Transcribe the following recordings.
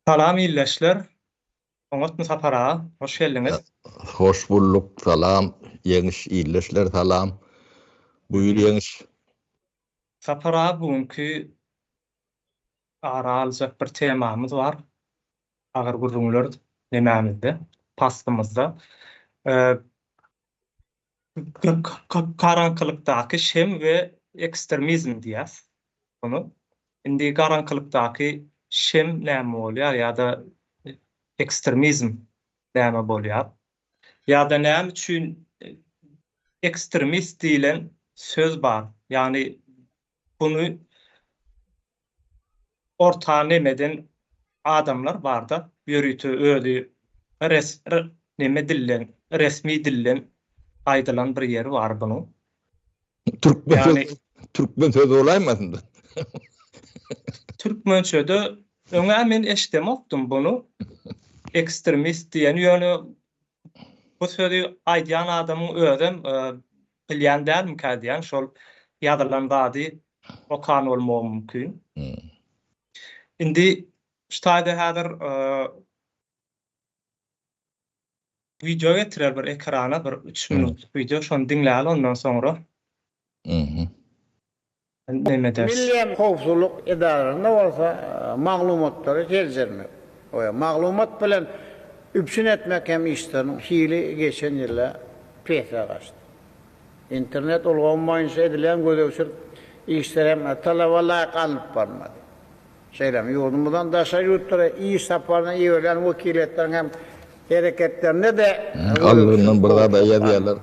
Salam ildeşler. Oňatmy Sapar aga? Hoş geldiňiz. Hoş bulduk salam Ýeňiş ildeşler salam. Buýur Ýeňiş. Sapar aga bu günki ara aljak bir temamyz bar. Agyr gürrüňler nemämizde, paslymyzda. Garaňkylykdaky şem we ekstremizm diýýäs muny. Indi garaňkylykdaky şem näme bolýar ýa-da ekstremizm näme bolýar? Ýa-da näme üçin ekstremist diýlen söz bar? Ýagny buny orta nemeden adamlar barda ýörite özi res neme dilden resmi dilden aýdylan bir ýeri bar bunuň. Türkmen sözi türkmen sözi bolaýmasyn-da. Türkmençede öň-ä men eşidemokdym bunu ekstremist diýeni ýöne bu sözi aýdýan adamyň özem bilýän dälmikä diýýän şol ýazylan zady okan bolmagy mümkin. Indi şu taýda häzir wideo getirer bir ekrana bir üç minutlyk wideo şony diňläli ondan soňra. Neme ederis. Milli howpsuzlyk edaralarynda bolsa maglumatlary seljermek we maglumat bilen üpjün etmek hem işleriniň hili geçen ýylda pese gaçdy. Internet ulgamy boýunça edilýän gözegçilik işleri hem talaba laýyk alnyp barylmady. Şeýle hem ýurdumyzdan daşary ýurtlara iş saparyna iberilýän wekiliýetleriň hem hereketlerinde-de Alnyndan bir zat aýazýarlar.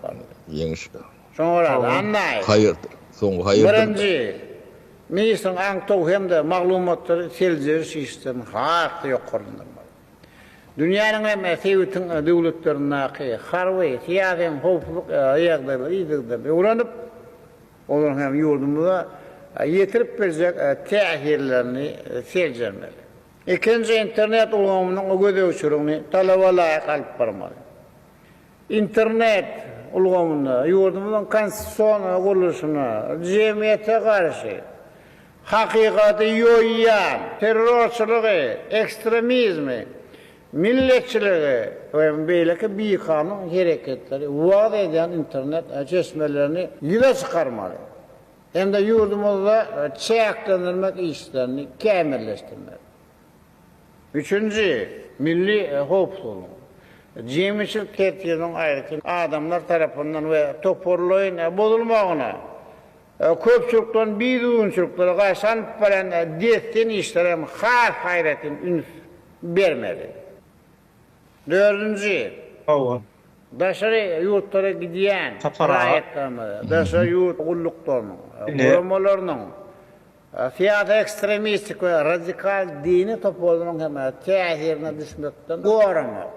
Ýeňiş. Şoňa görä-de, Annaýew. Haýyrdyr. Soňy haýyrdyr. Birinji, ministriň aňtaw hem-de maglumatlary seljeriş işlerini has-da ýokarlandyrmaly. Dünýäniň hem sebitiň döwletlerindäki harby, syýasy hem howpsuzlyk ýagdaýlary yzygiderli öwrenip, olaryň hem ýurdumyza ýetirip biljek täsirlerini seljermeli. Ikinji, internet ulgamynyň gözegçiligini talaba laýyk alyp barmaly. Internet ulgamynda ýurdumyzyň konstitusion gurluşyna, jemgyýete garşy hakykaty ýoýýan terrorçylygy, ekstremizmi, milletçiligi we beýleki bikanun hereketleri wagyz edýän internet çeşmelerini ýüze çykarmaly hem-de ýurdumyzda çäklendirmek işlerini kämilleşdirmeli. Üçünji, milli howpsuzlygyň, jemgyýetçilik tertibiniň aýratyn adamlar tarapyndan we toparlaýyn bozulmagyna, köpçülikleýin bidüzgünçiliklere garşy alnyp barýan dessin işlere hem has aýratyn üns bermeli. Dördünji, Hawa. daşary ýurtlara gidýän Sapar aga. raýatlarymyzy daşary ýurt gulluklarynyň, Ine. guramalarynyň, syýasy ekstremistik we radikal dini toparlaryň hem täsirine düşmekden goramak,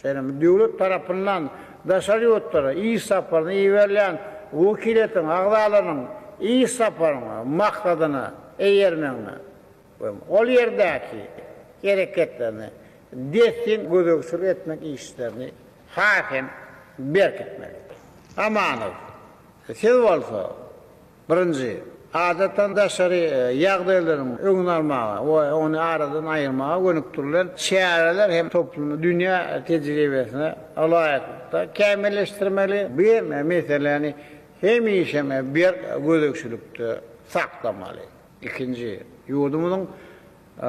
şeýle hem döwlet tarapyndan daşary ýurtlara iş saparyna iberilýän wekiliýetiň agzalarynyň iş saparynyň maksadyna eýermegine we ol ýerdäki hereketlerini dessin gözegçilik etmek işlerini has hem berkitmeli. Amanow, siz bolsa, birinji, adatdan daşary ýagdaýlaryň öňüni almaga we ony aradan aýyrmaga gönükdirilen çäreler hem toplumy dünýä tejribesine laýyklykda kämilleşdirmeli, bu meseläni hemişe berk gözegçilikde saklamaly. Ikinji, ýurdumyzyň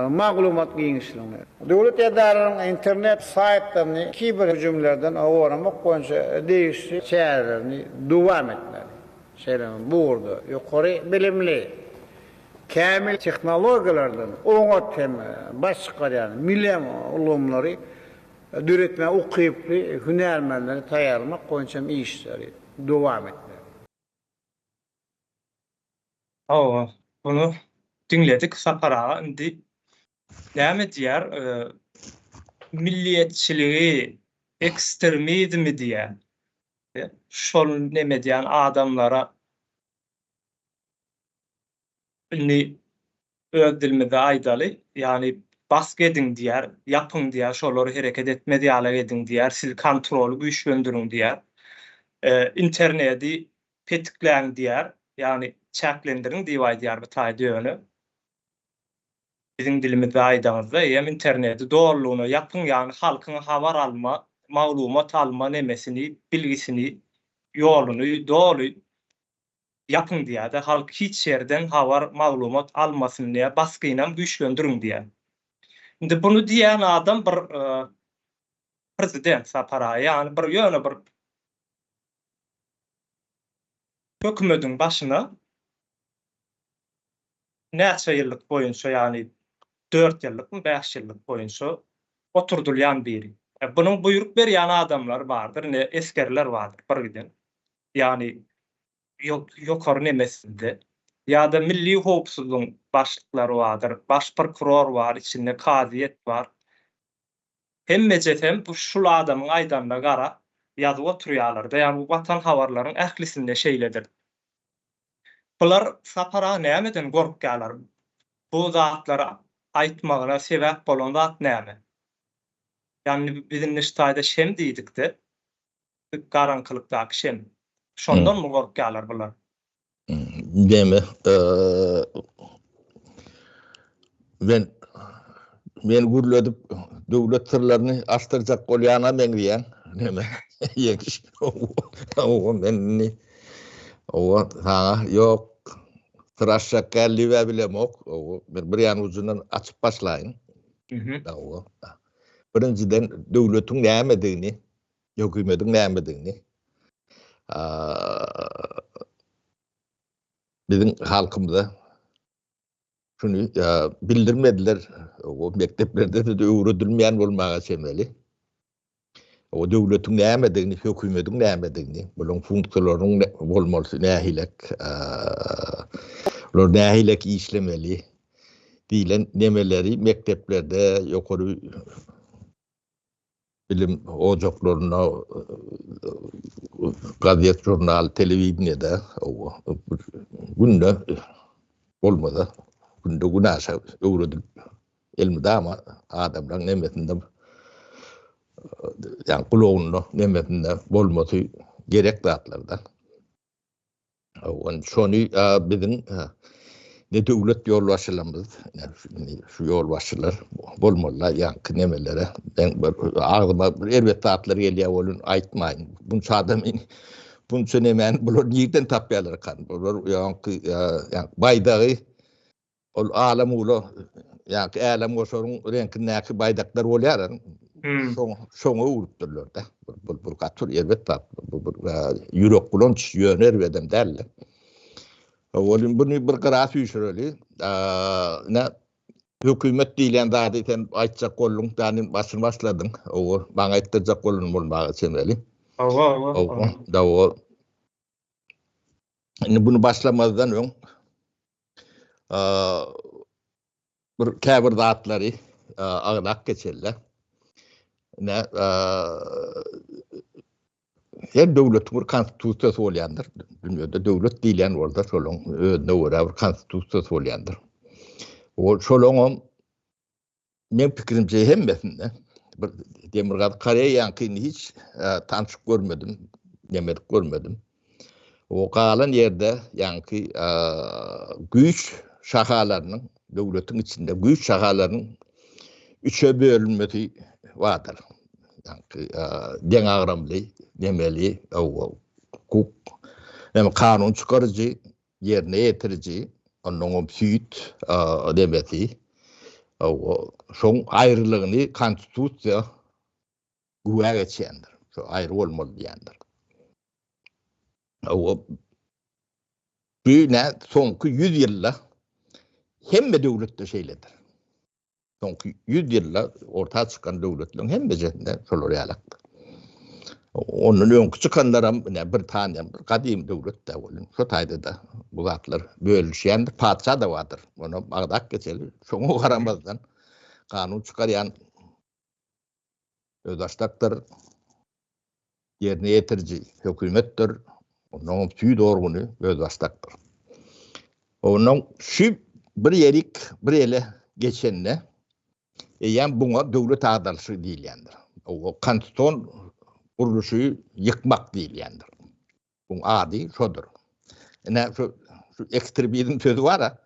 maglumat giňişligini, döwlet edaralarynyň internet saýtlaryny kiber hüjümlerden goramak boýunça degişli çärelerini dowam etmeli. Şeýle hem bu ugurda ýokary bilimli, kämil tehnologiýalardan oňat hem baş çykarýan milli ulgamlary döretmäge ukyply hünärmenleri taýýarlamak boýunça hem işleri dowam etmeli. Hawa, bunu diňledik Sapar aga indi näme diýýär milliýetçiligi, ekstremizmi diýýär. Şol neme diýýän adamlara indi öz dilimizde aýdaly, ýagny basgy ediň diýýär, ýapyň diýýär, şolary hereket etmez ýalak ediň diýýär, siz kontroly güýçlendiriň diýýär. Internedi petikläň diýýär, ýagny çäklendiriň diýip aýdýar bu taýda ýöne. Biziň dilimizde aýdaňyzda eýýäm interneti dolulygyna ýapyň ýagny halkyň habar alma, maglumat alma nemesini, bilgisini, ýoluny doly ýapyň diýýär-de, halk hiç ýerden habar, maglumat almasyn diýýär, basgynam güýçlendiriň diýýär. Indi buny diýýän adam bir prezident Sapar aga, ýagny bir ýöne bir hökümediň başyna näçe ýyllyk boýunça, ýagny dört ýyllykmy, bäş ýyllyk boýunça oturdylýan biri. Bunuň buýruk berýän adamlary bardyr, ine esgerler bardyr birgiden. Ýagny ýokary nemesinde ýa-da milli howpsuzlygyň başlyklary bardyr, baş prokuror bar, içinde kazyýet bar. Hemmejesem bu şul adamyň aýdanyna garap ýazyp oturýalarda, ýagny bu Watan habarlaryň ählisinde şeýledir. Bular Sapar aga nämeden gorkýarlar? Bu zatlary aýtmagyna sebäp bolan zat näme? Ýagny biz indi şu taýda şem diýdikde, garaňkylykdaky şem. Şondanmy gorkýarlar bular? Näme, men meni gürledip döwlet syrlaryny açdyrjak bolýana meňzeýäň. Näme? Ýeňiş. Owa, men indi owa saňa ýok syr açjak däl diýib-ä bilemok. Owa, bir bir ýan ujundan açyp başlaýyn. Owa. Birinjiden döwletiň nämedigini, hökümetiň nämedigini biziň halkymyza şuny bildirmediler. O mekdeplerde-de öwredilmeýän bolmaga çemeli. O döwletiň nämedigini, hökümetiň nämedigini, bularyň funksiýalarynyň bolmalysy nähilek, bular nähilek işlemeli diýlen nemeleri mekdeplerde, ýokary bilim ojaklarynda, gazet, žurnal, telewideniýede günde bolmasa, günde günaşa öwredilip elmydama adamlaryň nemesinde ýagny gulagynda nemesinde bolmasy gerek zatlarda. Şony biziň ne döwlet ýolbaşçylarymyz, şu ýolbaşçylar bolmalylar ýaňky nemelere. Men agzyma bir erbet zatlar gelýär welin aýtmaýyn. Bunça adam bunça nemäni bular nirden tapýarlarkan? Bular ýaňky baýdagy Ol alem-ula, ýa-ki älemgoşaryň reňkindäki baýdaklar bolýar. Şoňa öwrüpdirler-de. Bu bu gaty bir erbet zat. Bu bir ýürek bulanç, ýöne erbedem däl-de. Welin buny bir gyra süýşüreli. Ine, hökümet diýlen zady sen aýtjak bolduň, ýagny başyny başladyň. Owa, maňa aýtdyrjak bolan bolmaga çemeli. Hawa, hawa. Hawa. Indi bunu başlamazdan öň bir käbir zatlary agzap geçeli. Ine, her döwletiň bir konstitusiýasy bolýandyr. Dünýäde döwlet diýilýän bolsa, şolaryň özüne görä bir konstitusiýasy bolýandyr. Ol şolaryňam Meň pikirimçe hemmesinde bir Demirgazyk Koreýaňkyny hiç tanşyp görmedim, nemedik görmedim. O galan ýerde ýaňky güýç şahalarynyň döwletiň içinde güýç şahalarynyň üçe bölünmesi bardyr. Ýaňky deňagramly, nemeli, hukuk, ýagny kanun çykaryjy, ýerine ýetiriji, onnoňam süýt nemesi, şoň aýrylygyny konstitusiýa güwä geçýändir. Şo aýry bolmaly diýendir. Bu nä soňky 100 ýylda hemme döwletde şeýledir. Soňky 100 ýylda orta çykan döwletleriň hemmejesinde şolar ýalakdyr. Ondan öňki çykanlaram ine Britaniýa bir gadym döwlet de bolun. Şo taýda-da bu zatlar bölünişýändir. Patyşa-da bardyr. Ony agzap geçeli. Şoňa garamazdan kanun çykarýan özbaşdakdyr. Ýerine ýetiriji hökümetdir. Ondan süýt organy özbaşdakdyr. Ondan şu bir ýerik bir ele geçende eýýäm buňa döwlet agdarylyşy diýilýändir. O konstitusion gurluşy ýykmak diýilýändir. Buň ady şodur. Ine şu, şu ekstremizm sözi bar-a,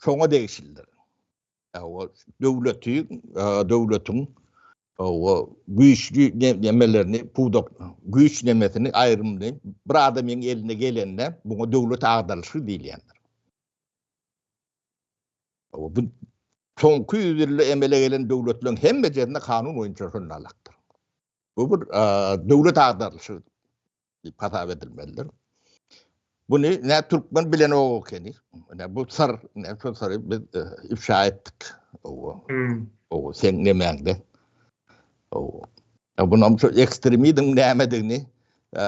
şoňa degişlidir. Döwleti, döwletiň güýçli nemelerini, pudak güýç nemesini aýrymly bir adamyň eline gelende buňa döwlet agdarylyşy diýilýändir. Bu soňky ýüz ýylda emele gelen döwletleriň hemmejesinde kanun boýunça şonalakdyr. Bu bir döwlet agdarylyşy diýip hasap edilmelidir. Buny ne türkmen bilenok ekeni. Ne bu syr, ne şu syry biz e, ifşa etdik. Owa. Hmm. Owa, sen nemäňde. Owa. E, bunam şu ekstremizm nämedigini e,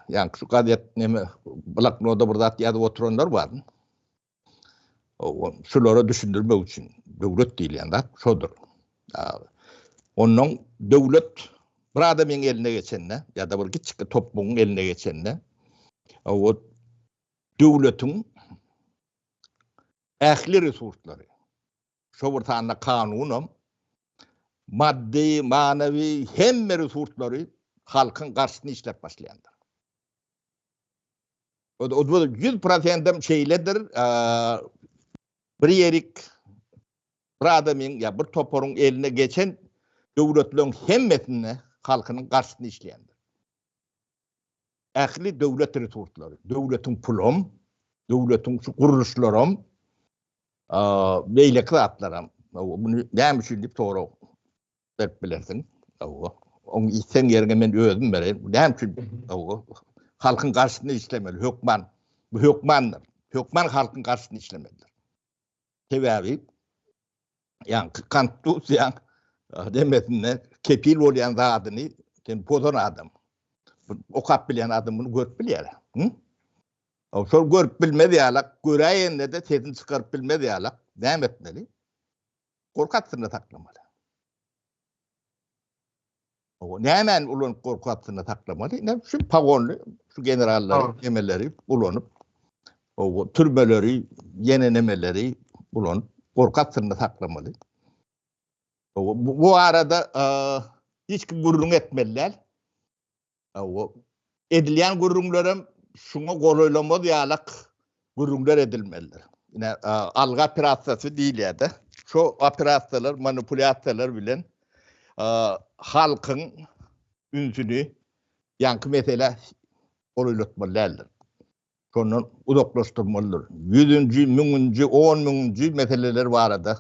ýa şu gazet neme bloknoda bir zat ýazyp oturanlar bar. Şulara düşündirmek üçin döwlet diýilýän zat şodur. Ondan döwlet bir adamyň eline geçende ýa-da bir kiçjik toplumyň eline geçende o döwletiň ähli resurslary, şo bir sanda kanunam, maddy, manawy hemme resurslary halkyň garşysyna işläp başlaýandyr. O 100 prosentem şeýledir. Bir ýerik bir adamyň ýa bir toparyň eline geçen döwletleriň hemmesinde halkynyň garşysyna işleýändir. Ähli döwlet resurslary, döwletiň pulam, döwletiň şu gurluşlaram, beýleki zatlaram. Muny näme üçin diýip sorag berip bilersiň. Hawa. Oň seň ýeriňe men özüm bereýin. Näme üçin? Hawa. Halkyň garşysyna işlemeli hökman. Bu hökmandyr. Hökman halkyň garşysyna işlemelidir. Sebäbi ýaňky konstitusiýaň demesinde kepil bolýan zadyny sen pozan adam. Okap bilýän adam muny görüp bilýär. Hı? Şol görüp bilmez ýalak, göräýende-de sesini çykaryp bilmez ýalak näme etmeli? Gorky astynda saklamaly. O nämäni ulanyp gorky astynda saklamaly? Ne şu pagonly, şu generallary, nemeleri ulanyp, o türmeleri, ýene nemeleri ulanyp gorky astynda saklamaly. O bu arada hiç kim gürrüň etmeli däl. O edilýän gürrüňlerem şuňa golaýlamaz ýalak gürrüňler edilmelidir. Ine, algy operasiýasy diýilýär-de. Şo operasiýalar, manipulýasiýalar bilen halkyň ünsüni ýaňky meselä golaýlatmaly däldir. Şondan uzaklaşdyrmalydyr. Ýüzünji, müňünji, on müňünji meseleler barada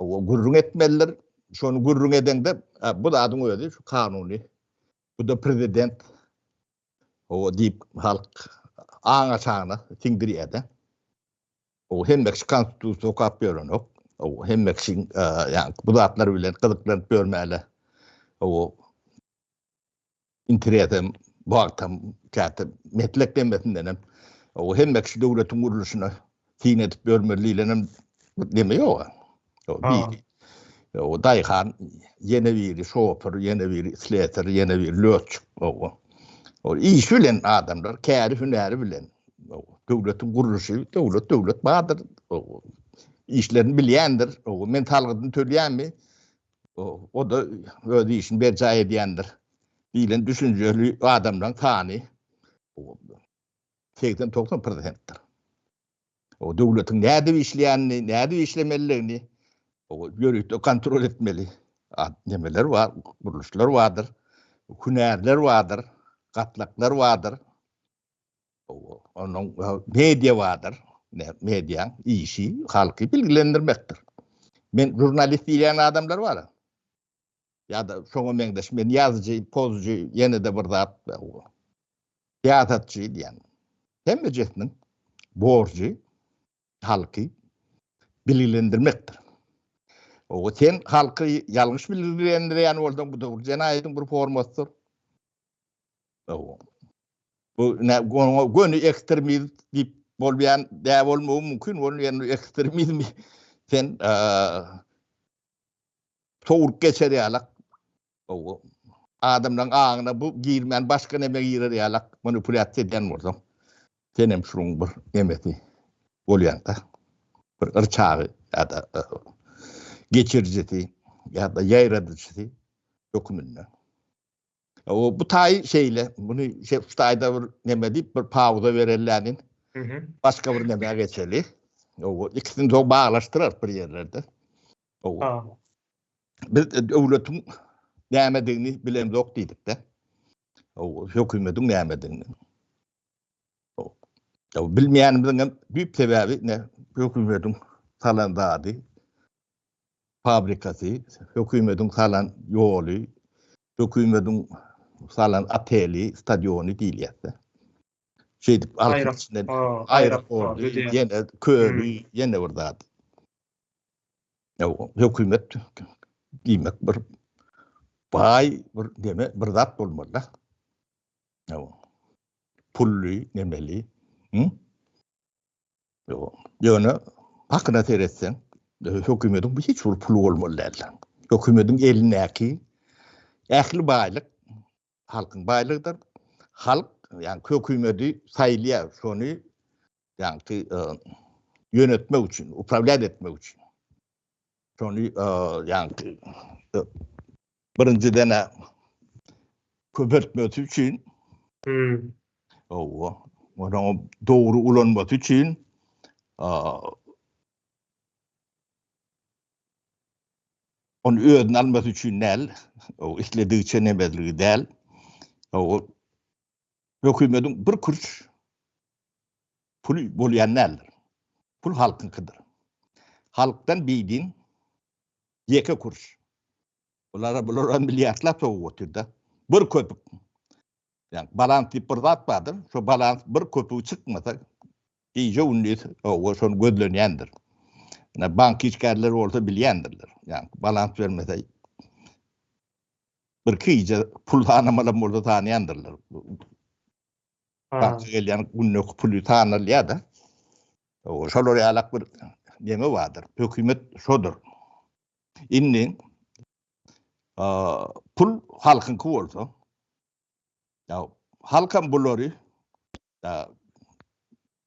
gürrüň etmelidir. Şony gürrüň edeňde, bu zadyň özi şu kanuny, bu-da prezident o diýip halk aň aşagyna siňdirýär-de. O hemme kişi konstitusiýa okap ýörenok. O hemme kişi ýa bu zatlar bilen gyzyklanyp ýörmäle. O interesem, wagtam, käte meslek demesindenem o hemme kişi döwletiň gurluşyna syn edip ýörmeli diýlenem neme ýok. O biri. O daýhan, ýene biri şofer, ýene biri sleser, ýene biri lötçik. O o işi bilen adamlar, käri hünäri bilen. Döwletiň gurluşy, döwlet döwlet bardyr. O işlerini bilýändir. O men salgydyny töleýänmi? O-da öz işini berjaý edýändir diýlen düşünjeli adamlaryň sany 80-90 prosentdir. O döwletiň nädip işleýänini, nädip işlemelidigini o ýörite kontrol etmeli nemeler bar, gurluşlar bardyr, hünärler bardyr, gatlaklar bardyr. Onuň media bardyr. Mediaň işi halky bilgilendirmekdir. Men žurnalist diýýän adamlar bar. Ýa-da şoňa meňzeş men ýazyjy, pozujy, ýene-de bir zat syýasatçy diýen. Hemmejesiniň borjy halky bilgilendirmekdir. O sen halky ýalňyş bilgilendirýän bolsaň, bu da bir jenaýatyň bir formasydyr. Bu ne oňa göni ekstremizm diýip bolmaýan dä bolmagy mümkin, ol ýöne ekstremizmi sen sowrup geçer ýalak. Adamlaryň aňyna bu girmän başga neme girer ýalak manipulýasiýa edýän bolsaň, sen hem şunuň bir nemesi bolýaň-da. Bir yrçagy ýa-da geçirijisi ýa-da ýaýradyjysy höküminde. O bu taý şeýle, muny şu taýda bir neme diýip bir pauza berelilänin. Başga bir nämä geçeli. O ikisini de baglaşdyrar bir ýerlerde. Hawa. Biz döwletiň nämedigini bilemzok diýdik-de. Hawa, hökümetiň nämedigini. Hawa, bilmeýänimiziň hem düýp sebäbi ne hökümetiň salan zady, fabrikasy, hökümetiň salan ýoly, hökümetiň salan oteli, stadiony diýilýär-de. Şeýdip halkyň içinden aeroporty, ýene köli, ýene bir zat. Hökümet diýmek bir baý bir neme bir zat bolmaly-da. Pully, nemeli. Ýöne hakyna seretseň, hökümetiň hiç bir puly bolmaly däl. Hökümetiň elindäki ähli baýlyk halkyň baýlygydyr. Halk, ýagny hökümeti saýlaýar, şony ýagny ýönetmek üçin, uprawlýat etmek üçin. Şony ýagny birinjiden köpeltmesi üçin. Hmm. Owa, onuň dogry ulanmasy üçin Ony özüne almasy üçin däl, o isledigiçe nemezligi däl. O hökümetiň bir kuruş puly bolýan däldir. Pul halkyňkydyr. Halkdan bidin ýeke kuruş. Bulara bular milliardlap sogup otyr-da. Bir köpük. Ýagny balans diýip bir zat bardyr. Şo balans bir köpügi çykmasa gije-gündiz owa şony gözlenýändir. Ine bank işgärleri bolsa bilýändirler. Ýagny balans bermese birki gije pul sanamalam bolsa sanaýandyrlar. Banka gelýän günlük puly sanalýar-da. Owa şolar ýalak bir neme bardyr. Hökümet şodur. Indi pul halkyňky bolsa, ýa halkam bulary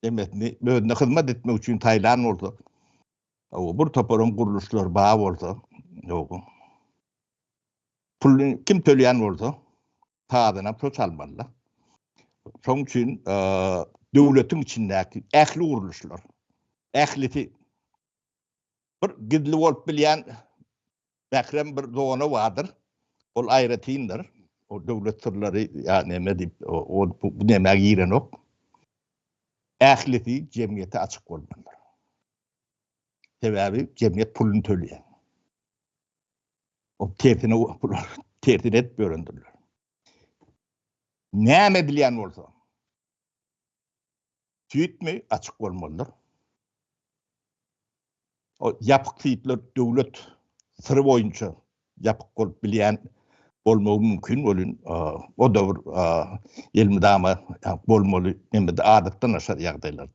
emesini özüne hyzmat etmek üçin saýlan bolsa, bir toparam gurluşlar bar bolsa, ýok. Puluny kim töleýän bolsa, sazyna pul çalmaly. Şonuň üçin döwletiň içindäki ähli gurluşlar, ählisi Bir gizli bolup bilýän mährem bir zona bardyr. Ol aýratyndyr. O döwlet syrlary ýa neme diýip, o bu nämä girenok. Ählisi jemgyýete açyk bolmalydyr. Sebäbi jemgyýet puluny töleýär. O tersine bular tersine edip ýörendirler. Näme edilýän bolsa, Süýtmi açyk bolmalydyr. O ýapyk süýtler döwlet syry boýunça ýapyk bolup bilýän bolmagy mümkin welin, o-da bir elmydama bolmaly neme-de adatdan daşary ýagdaýlar.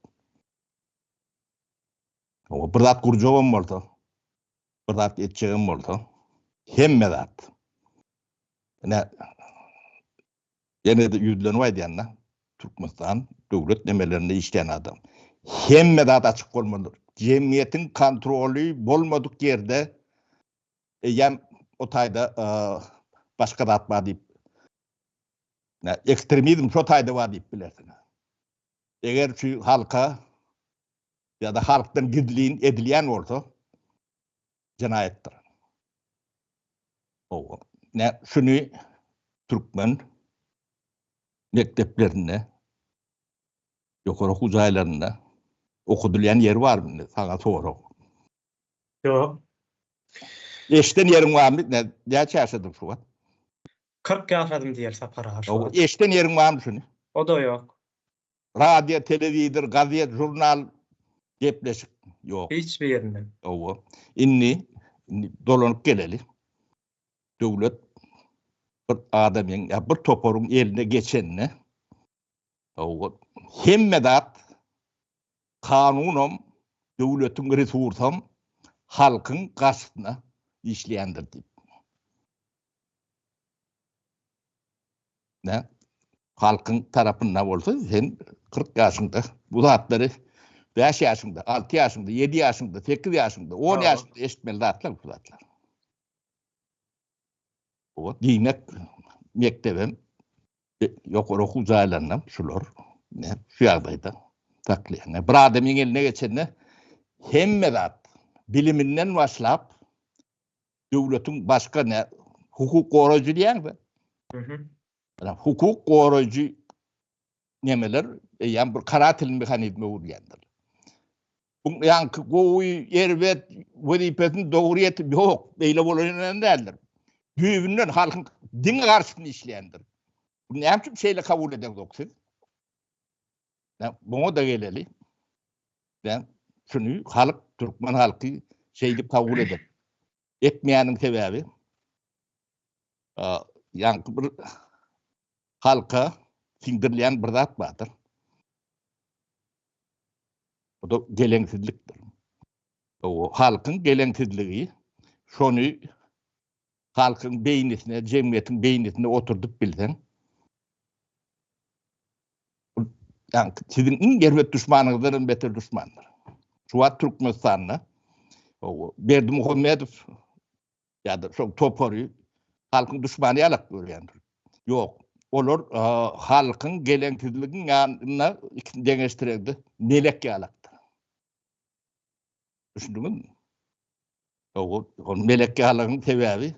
O bir zat gurjagam bolsa, bir zat etjegem bolsa, hemme zat. Ine, Ýene-de ýüzlenip aýdýan-da, Türkmenistan döwlet nemelerinde işleýän adam. Hemme zat açyk bolmalydyr. Jemgyýetiň kontroly bolmadyk ýerde eýýäm o taýda başga zat bar diýip, ekstremizm şo taýda bar diýip bilersiň. Eger şu halka ýa-da halkdan gizlin edilýän bolsa, jenaýatdyr. Hawa. Nä şuny türkmen mekdeplerinde, ýokary okuw jaýlarynda okadylýan ýeri barmy indi? Saňa sorag. Ýok. Eşden ýeriň barmy? Nä, näçe ýaşadyň şu wagt? 40 ýaşadym diýeli Sapar aga şu wagt. Eşden ýeriň barmy şuny? O-da ýok. Radio, telewizor, gazet, žurnal, gepleşik ýok. Hiç birinde. Hawa. Indi, indi dolanyp geleli. Döwlet bir adamyň ýa bir toparyň eline geçende, hawa, hemme zat kanunam, döwletiň resursam halkyň garşysyna işleýändir diýip. Ne? Halkyň tarapynda bolsa sen 40 ýaşyňda bu zatlary 5 ýaşyňda, 6 ýaşyňda, 7 ýaşyňda, 8 ýaşyňda, 10 ýaşyňda eşitmeli zatlar bu zatlar. O diýmek mekdebem ýokary okuw jaýlarynda şular ne şu ýagdaýda saklaýar. Bir adamyň eline geçende hemme zat biliminden başlap. Döwletiň başga ne hukuk goraýjy diýýäňmi? Mhm. Hukuk goraýjy nemeler eýýäm bir karatel mehanizme öwrülýändir. Bu ýaňky gowy, erbet wezipesini dogry ýetip ýok, beýle bolan däldir. Düýbünden halkyň diňe garşysyna işleýändir. Bu näme üçin şeýle kabul edeňzok siz? Muňa da geleli. Ben şuny halk, türkmen halky şeýdip kabul edip etmeýäniň sebäbi ýaňky bir halka siňdirilýän bir zat bardyr. Bu da geleňsizlikdir. O halkyň geleňsizligi şony halkyň beýnisine, jemgyýetiň beýnisine oturdyp bilseň, ýagny siziň iň erbet duşmanyňyzdan hem beter duşmandyr. Şu wagt Türkmenistanda Berdimuhamedow ýa-da şol topary halkyň duşmany ýalak görýändir. Ýok, olar halkyň geleňsizligiň ýanynda ikisini deňeşdireňde melek ýalakdyr. Düşündiňizmi? Ol melek ýalagyň sebäbi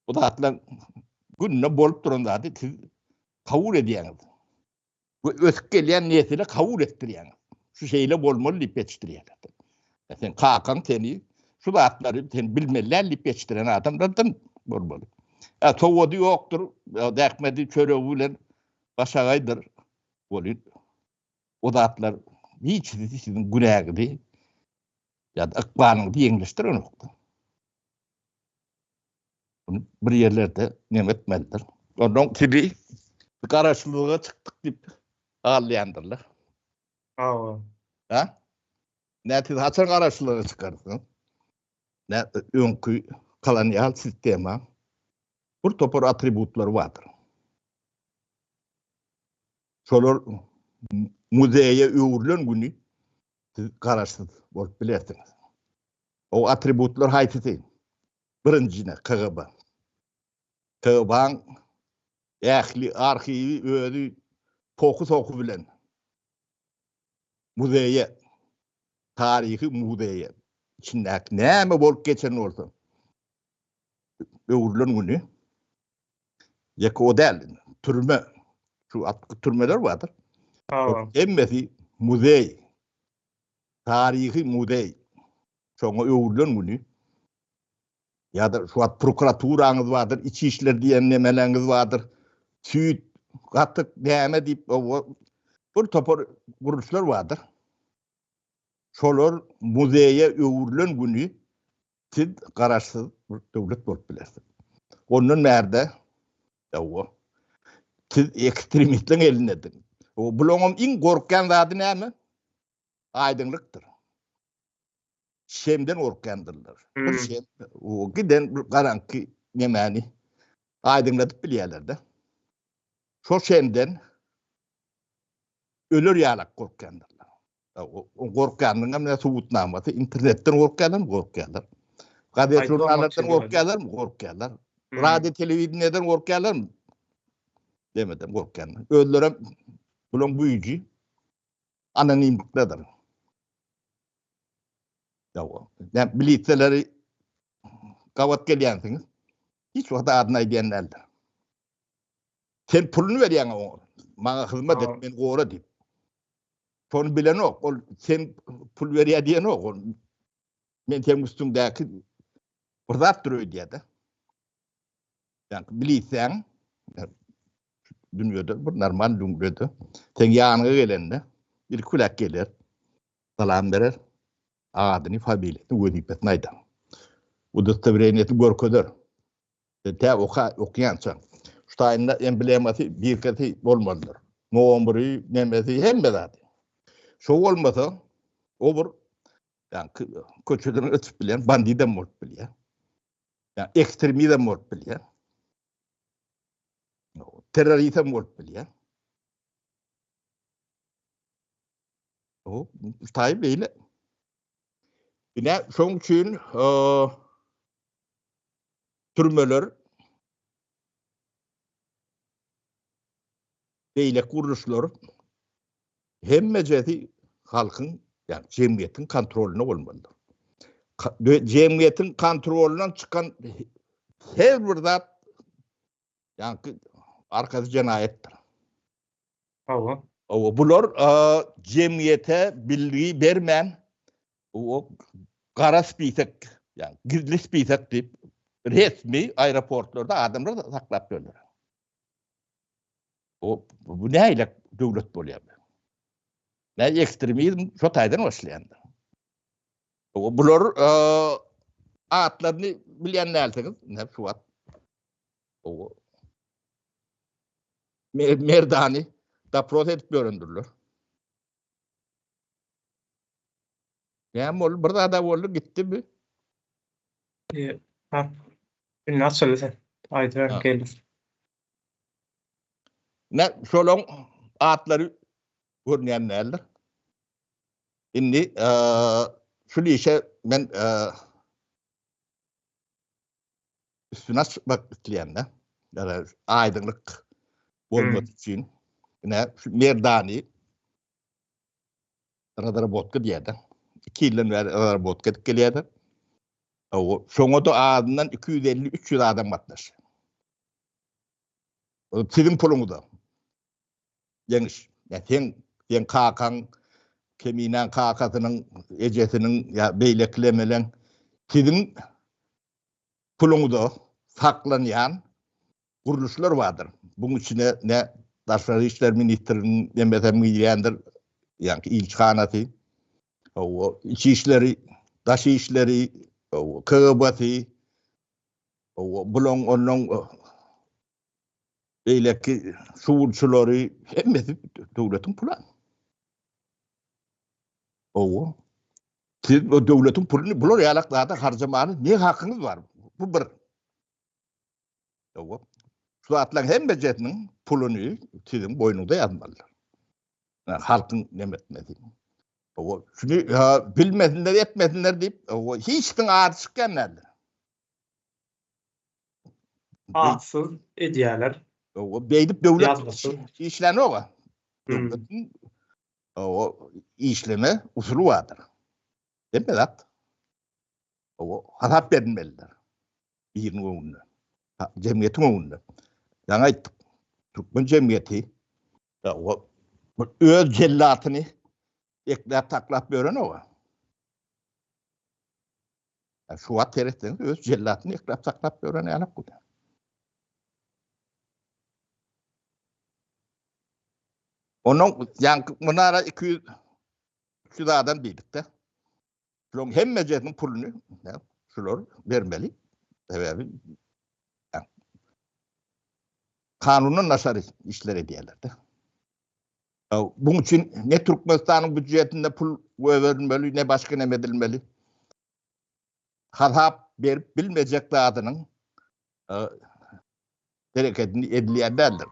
bu zatlar günde bolup duran zady siz kabul edýäňiz. We ösüp gelýän nesile kabul etdirýäňiz. Şu şeýle bolmaly diýip ýetişdirýärler. Sen kakaň seni şu zatlary sen bilmeli däl diýip ýetişdiren adamlardan bolmaly. Ä sowady ýokdur, zähmeti çöregi bilen başagaýdyr. Bolýar. O zatlar hiç siziň günäňizi ýa-da ykbalyňyzy ýeňleşdirenokdy. Bunu bir ýerlerde neme etmelidir. Ondan sizi garaşsyzlyga çykdyk diýip alýandyrlar. Hawa. Ha? Näme siz haçan garaşsyzlyga çykarsyňyz? Nä öňki kolonial sistema bir topar atributlary bardyr. Şolar muzeýe öwrülen güni siz garaşsyz bolup bilersiňiz. O atributlar haýsysy? Birinjine KGB. KGB-nyň ähli arhiwi özi poky-soky bilen muzeýe, taryhy muzeýe içindäki näme bolup geçen bolsa öwrülen güni ýeke o däl, türme, şu atky türmeler bardyr. Hemmesi muzeý, taryhy muzeý. Şoňa öwrülen güni ýa-da şu wagt prokuraturaňyz bardyr, iç işler diýen nemeleňiz bardyr, süýt, gatyk, näme diýip bir topar gurluşlar bardyr. Şolar muzeýe öwrülen güni siz garaşsyz bir döwlet bolup bilersiňiz. Ondan bärde ýa siz ekstremistleriň elindediňiz. Bularyň iň gorkýan zady näme? Aýdyňlykdyr. Şemden gorkýandyrlar. Bir şem, o giden bir garaňky nemäni aýdyňladyp bilýärler-de. Şo şemden öler ýalak gorkýandyrlar. O gorkýanyň hem subutnamasy internetden gorkýarlar, gorkýarlar. Gazet žurnallardan gorkýarlar, gorkýarlar. Radio telewideniýeden gorkýarlar. Demeden gorkýarlar. Özlerem bulaň güýji anonimlikdedir. Ýa, näme milisiýalary gabat gelýänsiňiz. Hiç wagt adyny aýdýan däldir. Sen puluny berýäň oňa. Maňa hyzmat et, meni gora diýip. Şony bilenok. Ol sen pul berýär diýenok. Ol men seň üstüňdäki bir zatdyr öýdýär-de. Ýa bilseň, dünýede bir normal dünýede sen ýanyňa gelende ilki bilen geler, salam berer, adyny, familiýasyny, wezipesini aýdar. Udostowreniýesini görkezer. Sen tä oka, okýança. Şu taýynda emblemasy, birkesi bolmalydyr. Nomeri, nemesi, hemme zady. Şo bolmasa, o bir ýa köçeden ötüp bilýän bandidem bolup bilýär. Ýa ekstremizm bolup bilýär. Terrorizm bolup bilýär. O taý beýle. Ine, şoň üçin türmeler beýleki gurluşlar hemmejesi halkyň, ýagny jemgyýetiň kontrolynda bolmalydyr. Jemgyýetiň kontrolundan çykan her bir zat ýaňky arkasy jenaýatdyr. Hawa. Hawa, bular jemgyýete bilgi bermän o gara spisek, ýagny gizli spisek diýip resmi aeroportlarda adamlar saklap ýörler. O bu nähili döwlet bolýar? Nä ekstremizm şo taýdan başlaýandyr. Bular atlaryny bilýän dälsiňiz, ine şu wagt. Merdany dopros edip ýörendirler. Näme boldy? Bir zada boldy, gitdi bi. E, ha. Indi açyldy sen. Aýdyber geldi. Ne şolaň atlary görünýän däldir. Indi şu işe men üstüni açmak isleýän-de. Ýa aýdyňlyk bolmak üçin. Ine şu Merdany razrabotka diýýär-de. 2 ýyldan bäri razrabotka edip gelýär-de. Şoňa da azyndan 250-300 adam gatnaşýar. Siziň puluňyza. Ýeňiş. Ýa seň, seň kakaň, Keminäň kakasynyň, ejesiniň ýa beýlekilemeleň siziň puluňyza saklanýan gurluşlar bardyr. Buň içine ne Daşary işler ministriniň nemesem girýändir, ýaňky ilçihanasy, hawa, iç işleri, daş işleri, hawa, KGB-si, hawa, bulaň onnoň beýleki suwulçylary hemmesi döwletiň puly. Hawa. Siz bu döwletiň puluny bular ýalak zada harjamany ne hakyňyz bar? Bu bir. Hawa. Şu zatlaryň hemmejesiniň puluny siziň boýnuňyza ýazmalylar. Halkyň neme etmesi. Hawa, şuny bilmesinler, etmesinler diýip, hawa, hiç kimiň ady çykýan däldir. Atsyz edýärler. Hawa, beýdip döwlet işlänok-a. Döwletiň hawa, işleme usuly bardyr. Hemme zat hawa, hasap berilmelidir. Biriniň öňünde. Jemgyýetiň öňünde. Ýaňy aýtdyk. Türkmen jemgyýeti hawa, öz jellatyny ekläp saklap ýörenok-a. Şu wagt seretseňiz öz jellatyny ekläp saklap ýören ýalak bu. Onuň ýaňky munara 200 300 adam diýdik-de. Şularyň hemmejesiniň puluny şular bermeli. Sebäbi kanundan daşary işler edýärler-de. Buň üçin ne Türkmenistanyň býujetinde pul goýberilmeli, ne başga neme edilmeli. Hasap berip bilmejek zadynyň herekedini edilýän däldir.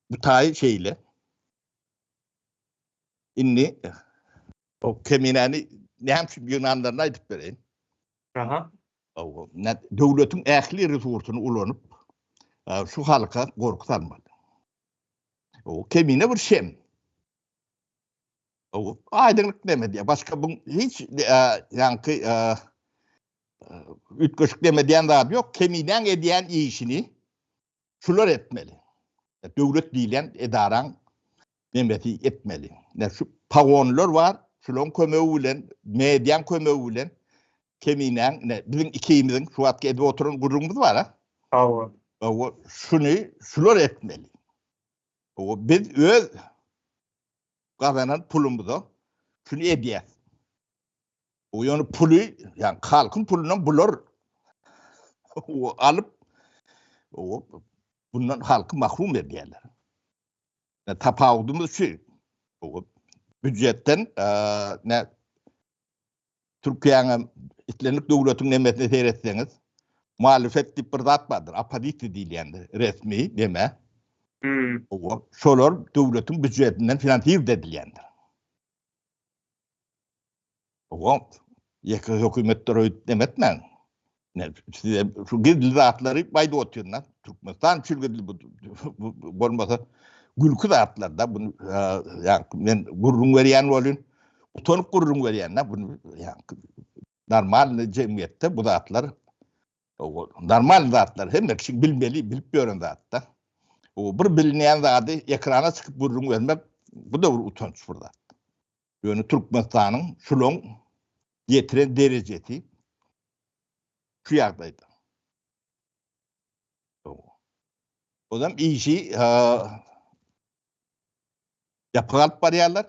Bu taýy şeýle. Indi o keminäni näme üçin ýygnanlaryny aýdyp bereýin. Aha. Döwletiň ähli resursyny ulanyp, şu halka gorky salmaly. O kemine bir şem. O aýdyňlyk näme diýýär? Başga bu hiç ýaňky üýtgeşik näme diýen zady ýok. Keminäň edýän işini şular etmeli. Döwlet diýlen edaraň nemesi etmeli. Ne şu pagonlar bar, şularyň kömegi bilen, mediaň kömegi bilen keminäň, ne biziň ikimiziň şu wagtky edip oturan gürrüňimiz bar ha. Hawa. Hawa, şuny şular etmeli. Hawa, biz öz gazanan pulumyza şuny edýäs. O ýöne puly, ýagny halkyň pulundan bular alyp, bundan halky mahrum edýärler. Tapawudymyz şu. Býujetden ne Türkiýäniň islendik döwletiň nemesine seretseňiz, muhalifet diýip bir zat bardyr, oppozisiýa diýilýändir, resmi neme. Hmm. Şolar döwletiň býujetinden finansird edilýändir. Oňa ýeke hökümetdir öýdüp neme etmäň. Ne, size şu gizli zatlary aýdyp otyryn-da. Türkmenistan üçin gizli bu bolmasa. gülki zatlar-da bunu ýa men gürrüň berýän bolýan, utanyp gürrüň berýän-de bunu ýa normal jemgyýetde bu zatlar normal zatlar hemme kişi bilmeli, bilip ýören zatda. O bir bilinýän zady ekrana çykyp gürrüň bermek bu da bir utanç bir zat. Ýöne Türkmenistanyň şulaň ýetiren derejesi şu ýagdaýda. Ozam işi ýapyk alyp barýarlar.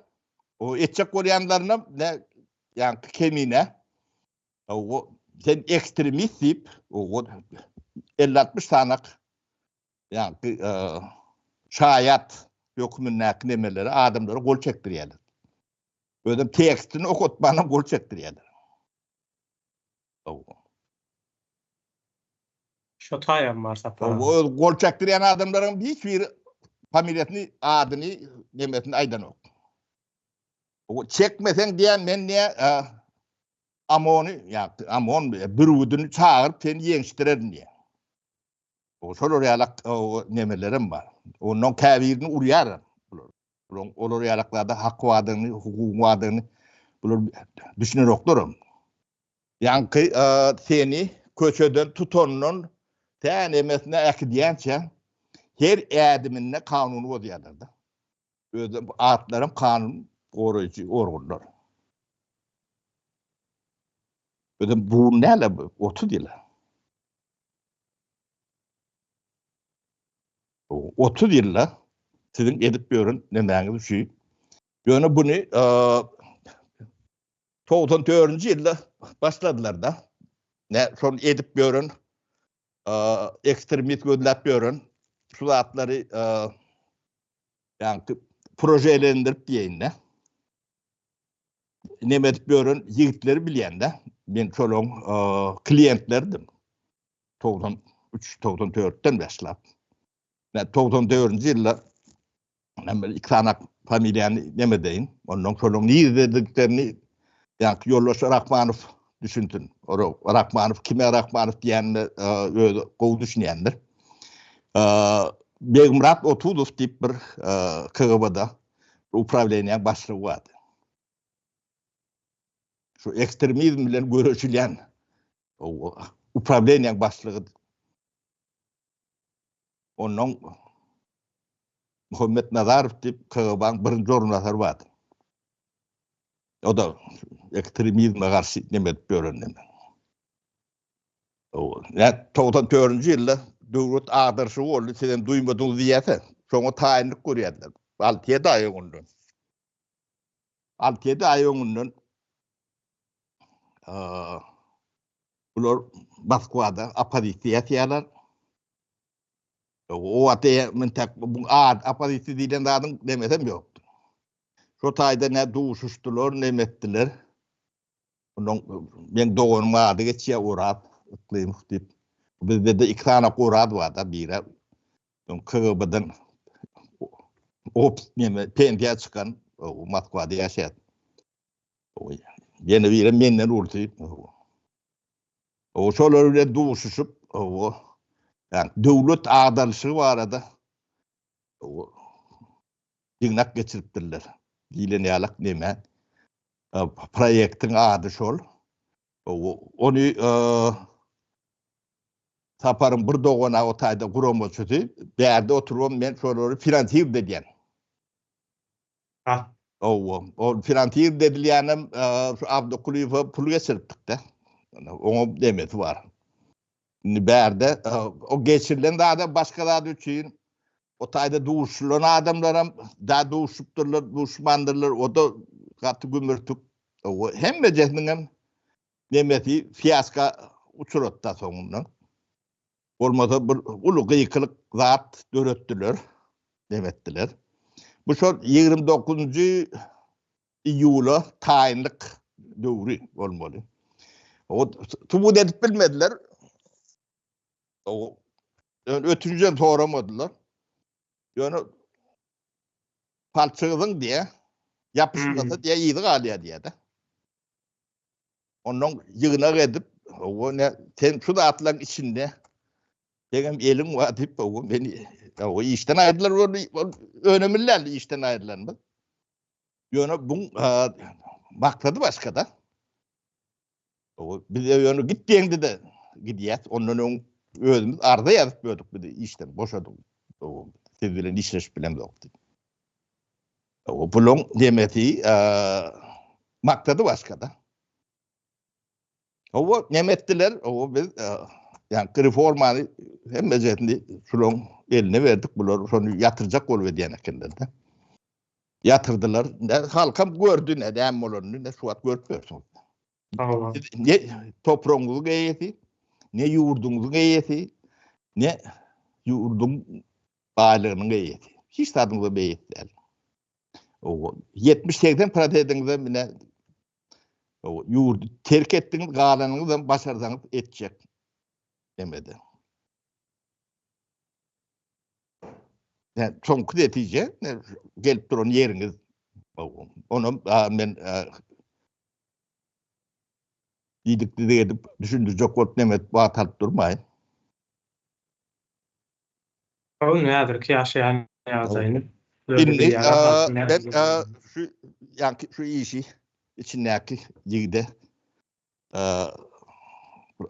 O etjek bolýanlaryna ne ýaňky kemine o sen ekstremist diýip o 50-60 sanak ýaňky şaýat hökmündäki nemeleri adamlara gol çekdirýärler. Özem tekstini okatmanam gol çekdirýärler. Şo taýam bar Sapar. O gol çekdirýän adamlaryň hiç biri familiýasyny, adyny, nemesini aýdanok. O çekmeseň diýen men diýä Amony, ýa Amon bürgüdini çagyryp seni ýeňişdirerin diýä. O şolar ýalak nemelerem bar. Ondan käbirini urýar. Bular. Bular olar ýalaklarda hak bardygyny, hukugyň bardygyny bular düşünenoklar. Ýaňky seni köçeden tutandan tä nemesine äkidýänçä her ädiminde kanuny bozýarlar-da. Özem atlaram kanun goraýjy organlar. Özem bu näle bu 30 ýyl. 30 ýylda siziň edip ýören nemäňiz şu. Ýöne buny 94-nji ýylda başladylar-da. Ne şony edip ýören ekstremist gözläp ýören şu zatlary ýa projelendirip diýeýin-de. Neme edip ýören ýigitleri bilýän-de. Men şolaryň kliýentlerdim. 93, 94-den başlap. Men 94-nji ýylda men bir iki sany familiýany neme edeýin. Ondan şolaryň niredediklerini ýaňky ýoldaş Rahmanow düşünsin. Rahmanow kime Rahmanow diýenine özi gowy düşünýändir. Begmyrat Otuzow diýip bir KGB-da uprawleniýäň başlygy bardy. Şu ekstremizm bilen göreşilýän uprawleniýäň başlygy. Ondan Muhammet Nazarow diýip KGB-niň birinji orunbasary bardy. O da ekstremizme garşy neme edip ýören neme. Ýa 94-nji ýylda döwlet agdaryşygy boldy, sizem duýmadyňyz diýýärse, şoňa taýynlyk görýärdiler. 6-7 aý öňünden. 6-7 aý öňünden bular Moskwada oppozisiýa ýasýarlar. O wagtda entek bu ad oppozisiýa diýlen zadyň demesem ýokdy. Şo taýda ne duşuşdylar, ne etdiler. Ondan men doganym ady geçýär Oraz Yklymow diýip. Bizde-de iki sany Oraz bar-da, biri KGB-den ops neme pensiýa çykan Moskwada ýaşaýar. Ýene biri menden ulusy. O şolar bilen duşuşyp, o ýa döwlet agdarylyşygy barada o ýygnak geçiripdirler. Diýlen ýalak neme? Proýektiň ady şol. Ony Saparyň bir dogany o taýda guramaçysy, bärde oturybam men şolary finansird edýän. Ha. Hawa, ol finansird edilýänem şu Abdykulyýewe pul geçiripdik-de. Oňa demesi bar. Indi bärde o geçirilen zada başga zat üçin o taýda duşulan adamlaram da duşupdyrlar, duşmandyrlar, o da gaty gümürtik. O hemmejesiniňem nemesi fiasko uçratdy soňundan. Bolmasa bir uly gykylyk zat döretdiler, nemetdiler. Bu şol 29-njy iýula taýynlyk döwri bolmaly. O subut edip bilmediler. O ötünjem soramadylar. Ýöne palçygyň diýe, ýapyşmasa diýe yzy galýar diýe-de. Ondan ýygnak edip, o ne sen şu zatlaryň içinde seňem eliň bar diýip, o meni. O işden aýrylar ol önemli däl işden aýrylanymyz. Ýöne bu maksady başga-da. O bize ýöne git diýende-de gidýäs. Ondan öň özümiz arza ýazyp berdik bizi işden boşadyň. O siz bilen işleşip bilemzok diýip. O bulaň demesi maksady başga-da. Hawa, näme etdiler? Hawa, biz ýaňky reformany hemmejesini şulaň eline berdik. Bular şony ýatyrjak bolup edýän ekenler-de. Ýatyrdylar. Halkam gördi, ne näme bolanyny, ne şu wagt görüp ýörsüňiz. Hawa. Ne topragyňyzyň eýesi, ne ýurduňyzyň eýesi, ne ýurduň baýlygynyň eýesi. Hiç zadyňyza eýesi däl. 70-80 prosentiňize mine Ýurdy terk etdiňiz, galanyňyzam başarsaňyz etjek demedi. Yani soňky netije gelip duran ýeriňiz. Onam men diýdik diýdik edip düşündirjek bolup neme edip wagt alyp durmaýyn. Oň häzirki ýaşaýan ýagdaýyny Indi ben şu ýaňky şu işi içindäki ýigide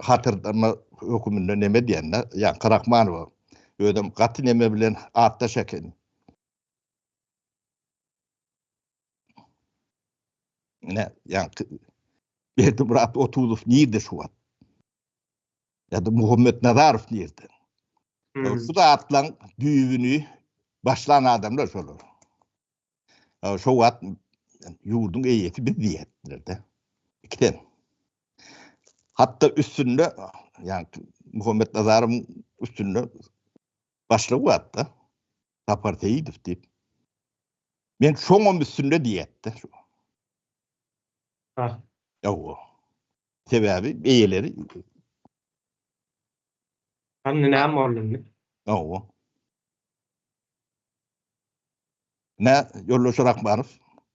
hatyrdama höküminde neme diýende, ýaňky Rahmanowa özem gaty neme bilen atdaş eken. Ine, ýaňky Berdimyrat Otuzow nirde şu wagt? Ýa-da Muhammet Nazarow nirde? Hmm. Bu zatlaryň düýbüni başlan adamlar şolar. Şo wagt ýurduň eýesi biz diýýärdiler-de. Ikiden. Hatda üstünde, ýagny Muhammet Nazarowyň üstünde başlygy bardy-da. Sapar Seýidow diýip. Men şoňam üstünde diýýärdi. Ha. Ýa. Sebäbi eýeleri Indi näme boldy indi? Hawa. Nä, Ýoldaş Rahmanow,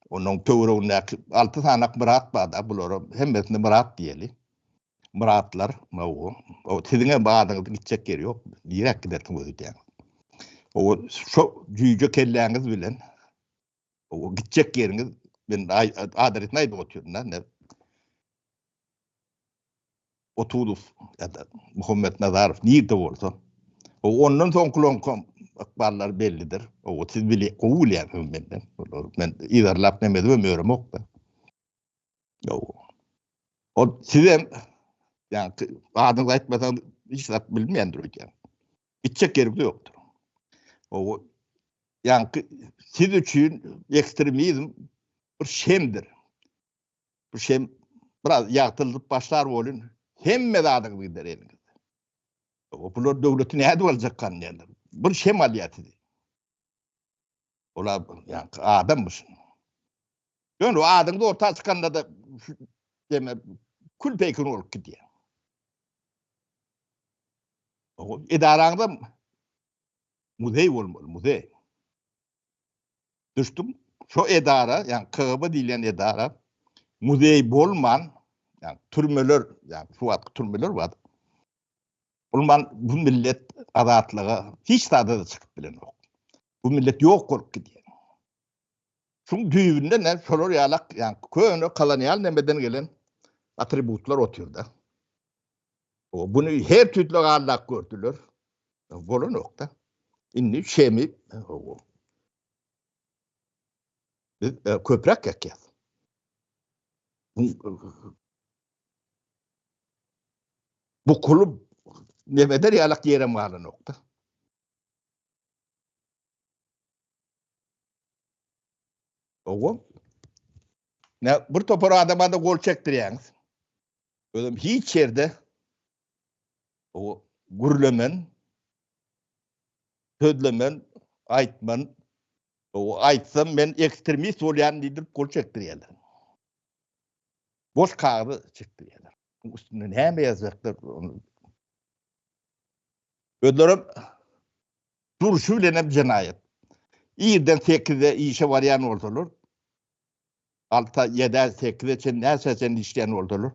onuň töweregindäki alty sany Myrat bar-da, bulara hemmesine Myrat diýeli. Myratlar, hawa. O siziň hem adyňyzy gitjek ýeri ýok. Niräk gidersiň öýdýäňiz? Hawa, şo jüýje kelläňiz bilen O gitjek ýeriňiz men adresini aýdyp otyryn-da. Ne Otuzow ýa-da Muhammet Nazarow nirde bolsa. O ondan soňkularyň ykballary bellidir. O siz bili gowy bilýärsiňiz menden. Olar men yzarlap neme edibem ýöremok-da. O sizem ýa-ni adyňyzy aýtmasaň hiç zat bilmeýändir öýdýän. Gitjek ýeriňiz ýokdur. O Ýaňky siz üçin ekstremizm bir şemdir. Bu şem biraz ýagtyldyp başlar bolun, hemme zadyňyz gider eliňizde. Bular döwleti nädip aljak diýerler. Bir şem alýar sizi. Olar ýaňky adammyş. Ýöne o adyňyz orta çykanda da deme kül peýkun bolup gidýär. Edaraňyzam Muzeý bolmaly, muzeý. Düşdüň? Şo edara, ýagny KGB diýilýän edara muzeý bolman, ýagny türmeler, ýagny şu wagtky türmeler bar. Bolman bu millet azatlyga hiç zada-da çykyp bilenok. Bu millet ýok bolup gidýär. Şuň düýbünde ne şolar ýalak, ýagny köne kolonial nemeden gelen atributlar otyr-da. Buny her tüýsli gallap gördüler. Bolanok-da. Indi şemi biz e, köpräk ýakýas. Bu kulub nemeder ýalak ýerem galanok-da. Owa. Ne bir topar adama da gol çekdirýäňiz. Özüm hiç ýerde o gürlemen, sözlemen, aýtman, o aýtsam men ekstremist bolýan diýdirip gol çekdirýärler. Boş kagyzy çekdirýärler. Üstünde näme ýazjaklar ony. Özlerem durşy bilen hem jenaýat. Irden 8-de işe barýan bolsalar, Alta, ýedä, sekize çen näçä çenli işleýän bolsalar,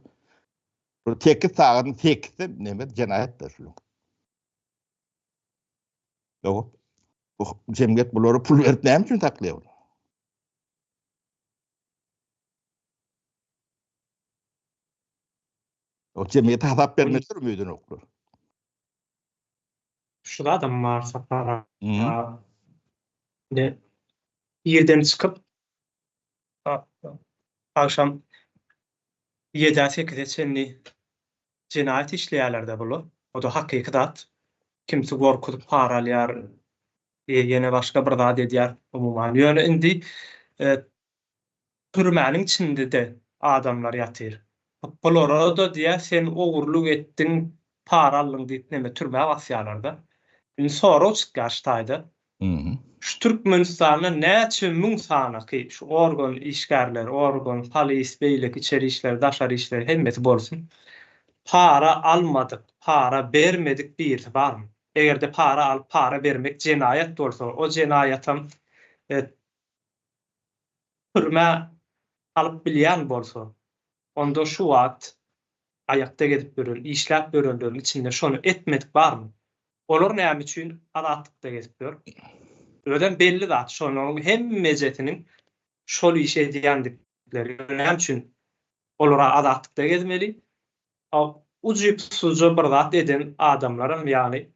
bir sekiz sagadyň sekizde neme jenaýatdyr şular. Ýok. Bu jemgyýet bulara pul berip näme üçin saklaýar? O jemgyýete hasap bermekdir ümidinoklar. Şu zadam bar Sapar aga. Ne irden çykyp agşam ýedä sekize çenli jenaýat işleýärler-de bular. O-da hakyky zat. Kimsi gorkuzyp para alýar, ýene başga bir zat edýär umuman. Ýöne indi Türmäniň içinde-de adamlar ýatyr. Bulara-da diýýär, sen ogurlyk etdiň, para aldyň diýip neme türmä basýarlar-da. Indi sorag çykýar şu taýda. Şu Türkmenistanda näçe müň sanaky şu organ işgärleri, organ, polis, beýleki içeri işler, daşary işler hemmesi bolsun, para almadyk, para bermedik birisi barmy? Eger-de para alyp, para bermek jenaýat bolsa, o jenaýatam türmä alyp bilýän bolsa, onda şu wagt aýakda gezip ýören, işläp ýörenleriň içinde şony etmedik barmy? Olar näme üçin azatlykda gezip ýör? Özem belli zat, şolaryň hemmejesiniň şol işi edýändikleri. Näme üçin olar azatlykda gezmeli? Ujypsyzja bir zat eden adamlaram ýagny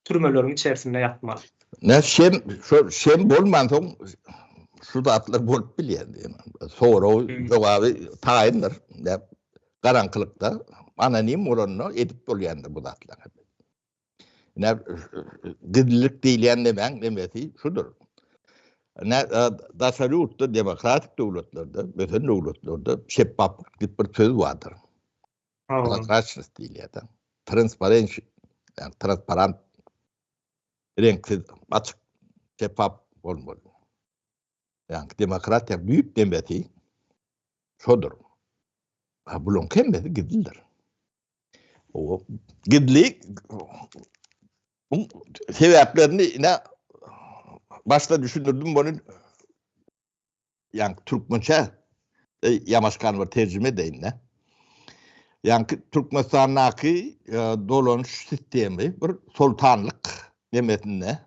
türmeleriň içerisinde ýatmaly. Ne şem, şo şem bolmansoň şu zatlar bolup bilýär diýen. Sorag jogaby taýyndyr. Ne garaňkylykda anonim bolanda edip bolýandyr bu zatlar. Ne gizlilik diýilýän nemäň nemesi şudur. Ne daşary ýurtda demokratik döwletlerde, ösen döwletlerde şeffaflyk diýip bir söz bardyr. Prozraçnost diýilýär-de. Transparency, ýagny transparent reňksiz, açyk, şeffaf bolmaly. Ýagny demokratiýa düýp demesi şodur. Ha bularyň hemmesi gizlidir. O gizli bu sebäplerini ine başda düşündirdim bunu Ýaňky türkmençe ýamaşkan bir terjime edeýin-de. Ýaňky Türkmenistandaky dolanyş sistemi bir soltanlyk nemesinde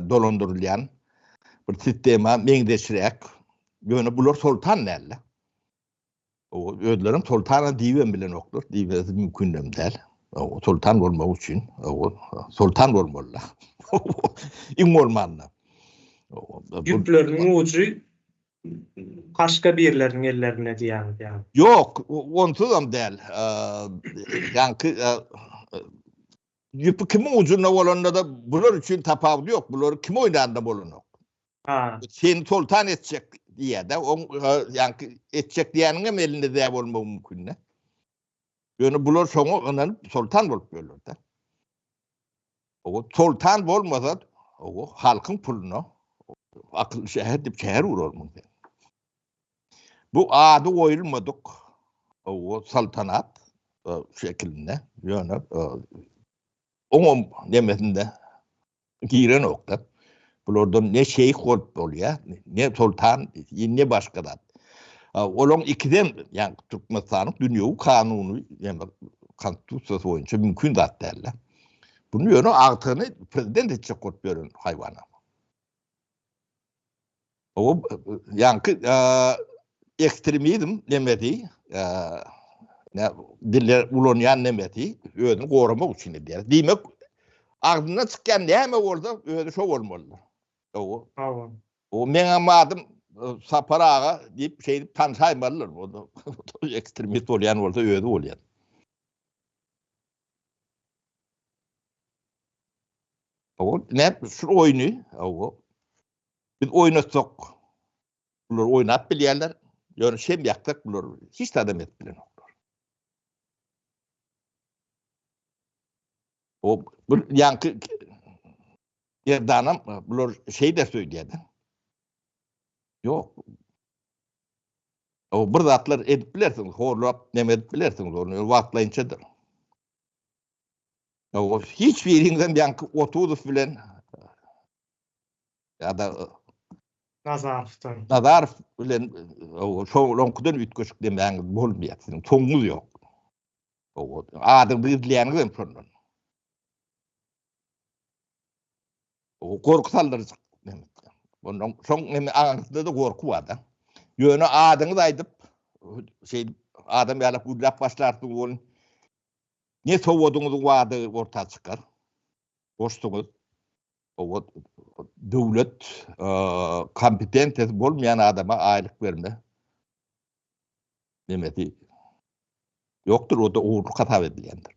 dolandyrylýan bir sistema meňzeşräk. Ýöne bular soltan däl-de. Özlerem soltana diýibem bilenoklar, diýmesi mümkinem däl. Soltan bolmak üçin, soltan bolmaly-da. Iň bolmanda. Ýüpleriniň ujy başga birleriniň ellerinde diýýäňiz ýa? Ýok, onsuzam däl. Ýaňky ýüpi kimiň ujunda bolanda-da bular üçin tapawudy ýok. Bulary kim oýnanda bolanok. Ha. Seni soltan etjek diýýär-de. Oň ýaňky etjek diýýäniň hem elinde zä bolmagy mümkin-de. Ýöne bular şoňa ynanyp soltan bolup ýörler-de. O soltan bolmasa, o halkyň puluna akylly şäher diýip şäher gurarmyň sen? Bu ady goýulmadyk o saltanat şekilinde ýöne oňam nemesinde girenokda. Bulardan ne şeýh bolup bolýar, ne soltan, ne başga zat. Olaryň ikisem, ýagny Türkmenistanyň dünýewi kanuny, ýagny konstitusiýasy boýunça mümkin zat däl-de. Bunu ýöne agtygyny prezident etjek bolup ýören haýwana. O ýaňky ekstremizm nemesi, ne dille ulanýan nemesi özüni goramak üçin edýär. Diýmek, agzyndan çykýan näme bolsa, özi şo bolmalydyr. Hawa. Hawa. O meňem adym Sapar aga diýip şeýdip tanşaýmalydyr. O ekstremist bolýan bolsa özi bolýar. Hawa, näme şu oýny, hawa. Biz oýnatsak, bular oýnap bilýärler. Ýöne şem ýaksak bular hiç zadam edip bilenoklar. O bir ýaňky Erdanam bular şeý de söýdýärdi. Ýok. O bir zatlar edip bilersiň, horlap neme edip bilersiň, ony wagtlaýynçadyr. O hiç biriňizem ýaňky Otuzow bilen ýa-da Nazarowdan. Nazarow bilen şoňkudan üýtgeşik demäňiz bolmaýar. Siziň soňuňyz ýok. Adyňyzy gizleýäniňiz hem şondan. Gorky saldyrjak. Ondan soň neme aňyrsynda-da gorky bar-da. Ýöne adyňyzy aýdyp, şeýdip adam ýalak gürläp başlarsyňyz welin, ne sowadyňyzyň bardygy orta çykar. Goşduňyz. Owa döwlet kompetensiýasy bolmaýan adama aýlyk berme nemesi ýokdur, o-da ogurlyk hasap edilýändir.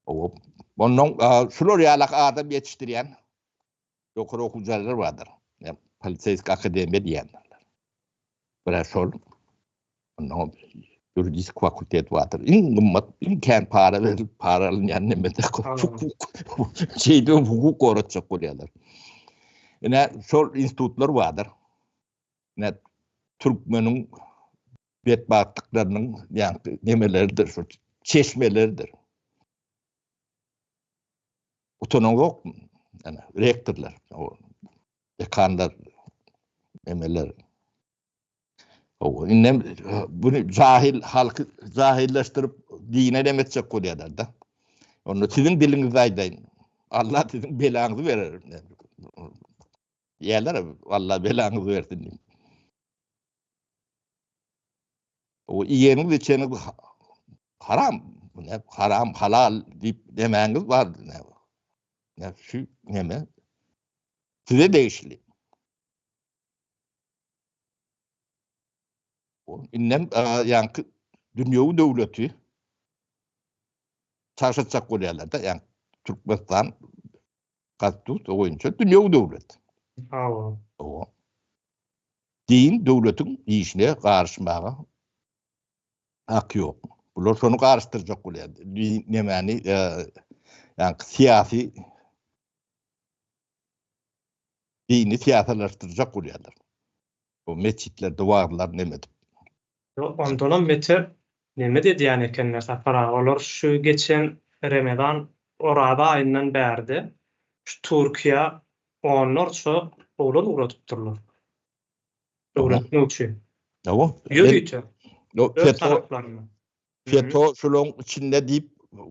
Owa, ondan şular ýalak adam ýetişdirýän ýokary okuw jaýlary bardyr. Ýa poliseýski akademiýa diýýändirler. Birä şol. Ondan ýuridik fakultet bardyr. Iň gymmat, iň kän para berilip, para alynýan nemede hukuk. Şeýdip hukuk goratjak bolýarlar. Ine şol institutlar bardyr. Ine türkmeniň betbagtlyklarynyň ýaňky nemeleridir, şu çeşmeleridir. Utanaňzokmy? Ene, rektorlar, dekanlar, nemeler. Owa, indem bunu jahil halky jahilleşdirip dine neme etjek bolýarlar-da. Onda siziň diliňizde aýdaýyn. Allah siziň belaňyzy berer. Diýerler, Allah belaňyzy bersin diýip. O iýeniňiz içeniňiz haram. Bu ne haram halal diýip demäňiz bar. Ne, ne şu neme? Size degişli. Indem ýaňky dünýewi döwleti çagşatjak bolýarlar-da, ýaňky Türkmenistan konstitusiýa boýunça dünýewi döwlet. Hawa. Hawa. Din döwletiň işine garyşmaga haky ýok. Bular şony garyşdyrjak bolýar. Din nemäni, ýaňky syýasy dini syýasalaşdyrjak bolýarlar. Bu metjitlerde wagyzlar neme edip. Ýok, ondanam beter neme-de edýän ekenler Sapar aga, olar şu geçen Remezan Oraza aýyndan bärde şu Türkiýä onlarça oglan ugradypdyrlar. Öwretmek üçin. Hawa. Ýörite. Öz taraplaryndan. FETÖ şularyň içinde diýip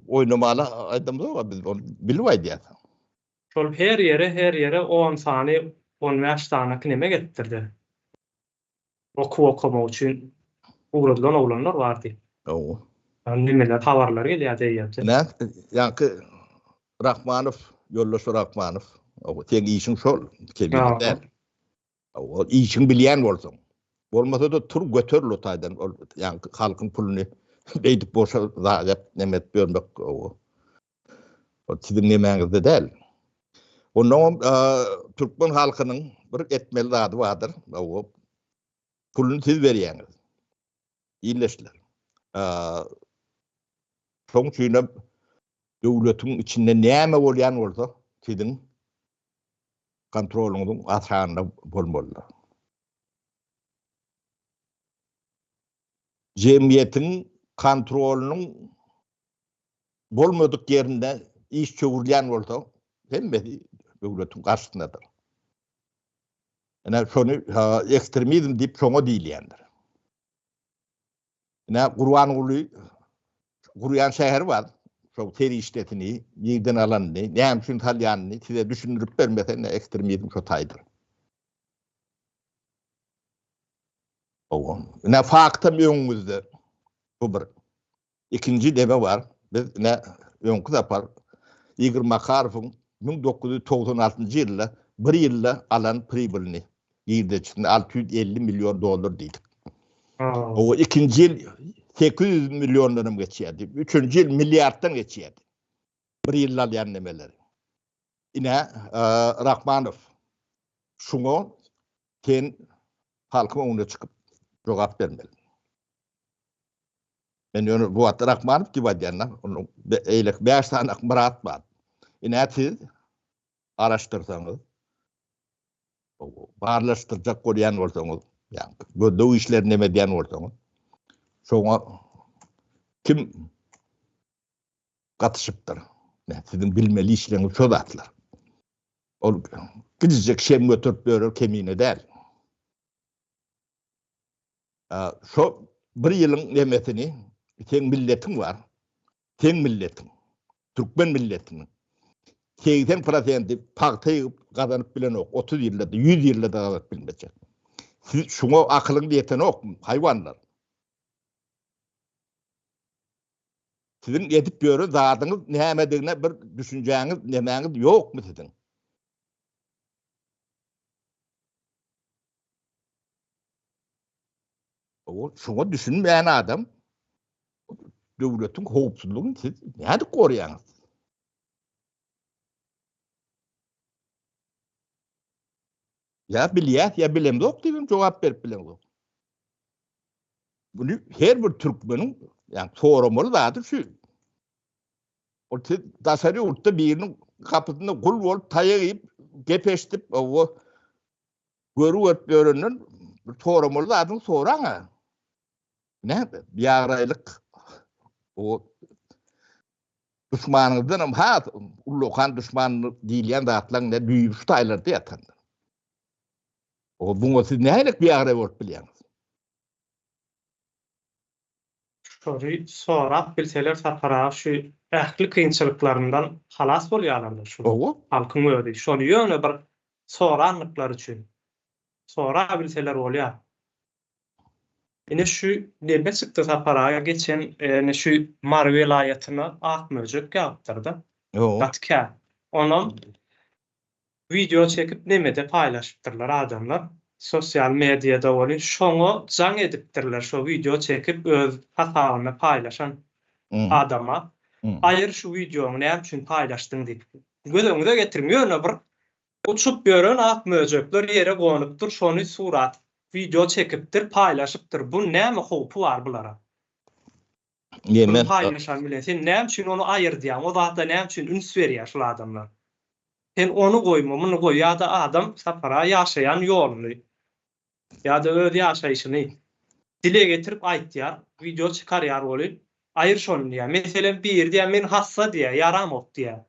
oýnamaly aýdamzok biz ony bilip aýdýas. Şol her ýere her ýere on sany on bäş sanaky neme gelipdirde. Okuw okamak üçin ugradylan oglanlar bardy. Hawa. Nemeler habarlar gelýärdi eýýämden. Nä ýaňky Rahmanow ýoldaş Rahmanow seň işiň şol kemine däl. Ol işiň bilýän bolsaň. Bolmasa-da tur göter o taýdan ol ýaňky halkyň puluny beýdip boşa zaýat neme edip ýörmek o. Ol siziň nemäňizde däl. Ondan türkmen halkynyň bir etmeli zady bardyr. O puluny siz berýäňiz. Illeşler. Şoň üçin hem döwletiň içinde näme bolýan bolsa siziň kontrolyňyzyň aşagynda bolmalydyr. Jemgyýetiň kontrolynyň bolmadyk ýerinde iş çöwrülýän bolsa, hemmesi döwletiň garşysyndadyr. Ine şony ekstremizm diýip şoňa diýilýändir. Ine Gurbanguly gurýan şäheri bar. Şo serişdesini nirden alanyny, näme üçin salýanyny size düşündirip bermese ine ekstremizm şo taýdyr. Owa. Ine faktam öňüňizde. Bu bir. Ikinji neme bar. Biz ine öňki sapar Igor Makarowyň 1996-njy ýylda bir ýylda alan pribylyny, girdejisini 650 million dollar diýdik. Owa ikinji ýyl 800 milliondan hem geçýärdi. Üçünji ýyl milliarddan geçýärdi. Bir ýylda alýan nemeleri. Ine Rahmanow şuňa sen halkyň öňüne çykyp jogap bermeli. Men ýöne bu wagt Rahmanow diýip aýdýan-da, onuň eýleki 5 sany Myrat bar. Ine siz araşdyrsaňyz, barlaşdyrjak bolýan bolsaňyz, ýa gözleg işlerini neme edýän bolsaňyz, şoňa kim gatyşypdyr? Siziň bilmeli işleriňiz şo zatlar. Ol gijijek şem göterip ýörer kemine däl. Şo bir ýylyň nemesini seň milletiň bar. Seň milletiň. Türkmen milletiniň. 80 prosenti pagta ýygyp gazanyp bilenok, 30 ýylda-da, 100 ýylda-da gazanyp bilmejek. Siz şuňa akylyňyz ýetenokmy, haýwanlar? Siziň edip ýören zadyňyz nämedigine bir düşünjäňiz, nemäňiz ýokmy siziň? Şuňa düşünmeýän adam döwletiň howpsuzlygyny siz nädip goraýaňyz? Ýa bilýäs, ýa bilemzok diýip hem jogap berip bileňzok. Bunu her bir türkmeniň ýa soramaly zady şu. Ol siz daşary ýurtda biriniň gapysynda gul bolup taýak iýip, gep eşidip, o görüp görüp ýörenden bir soramaly zadyňy soraň-a. Näme? Biabraýlyk o duşmanyňyzdan hem has ullakan duşman diýilýän zatlaryň ne düýbi şu taýlarda ýatandyr. O buňa siz nähili biabraý bolup bilýäňiz? Şory sorap bilseler Sapar aga şu ähli kynçylyklaryndan halas bolýarlar-da şu halkyň özi. Şony ýöne bir soranlyklary üçin. Sorabilseler bolýar. Ine şu neme çykdy Sapar aga geçen ine şu Mary welaýatyna ak möjek ýagypdyrda. Gaty kän. Onam wideo çekip nemede paýlaşypdyrlar adamlar sosial mediada welin şoňa jaň edipdirler şo wideo çekip öz hasabynda paýlaşan adama aýyr şu wideoňy näme üçin paýlaşdyň diýip. Göz öňüňize getiriň ýöne bir Uçup ýören ak möjekler ýere gonupdyr şony surat wideo çekipdir paýlaşypdyr bu näme howpy bar bulara Bunu paýlaşan bilen sen näme üçin ony aýyrdýaň o zata näme üçin üns berýär şul adamlar sen ony goýma muny goý ýada adam Sapara ýaşaýan ýoluny ýada öz ýaşaýşyny dile getirip aýtýar wideo çykarýar welin aýyr şony diýýär meselem biri diýýär men hassa diýýär ýaramok diýýär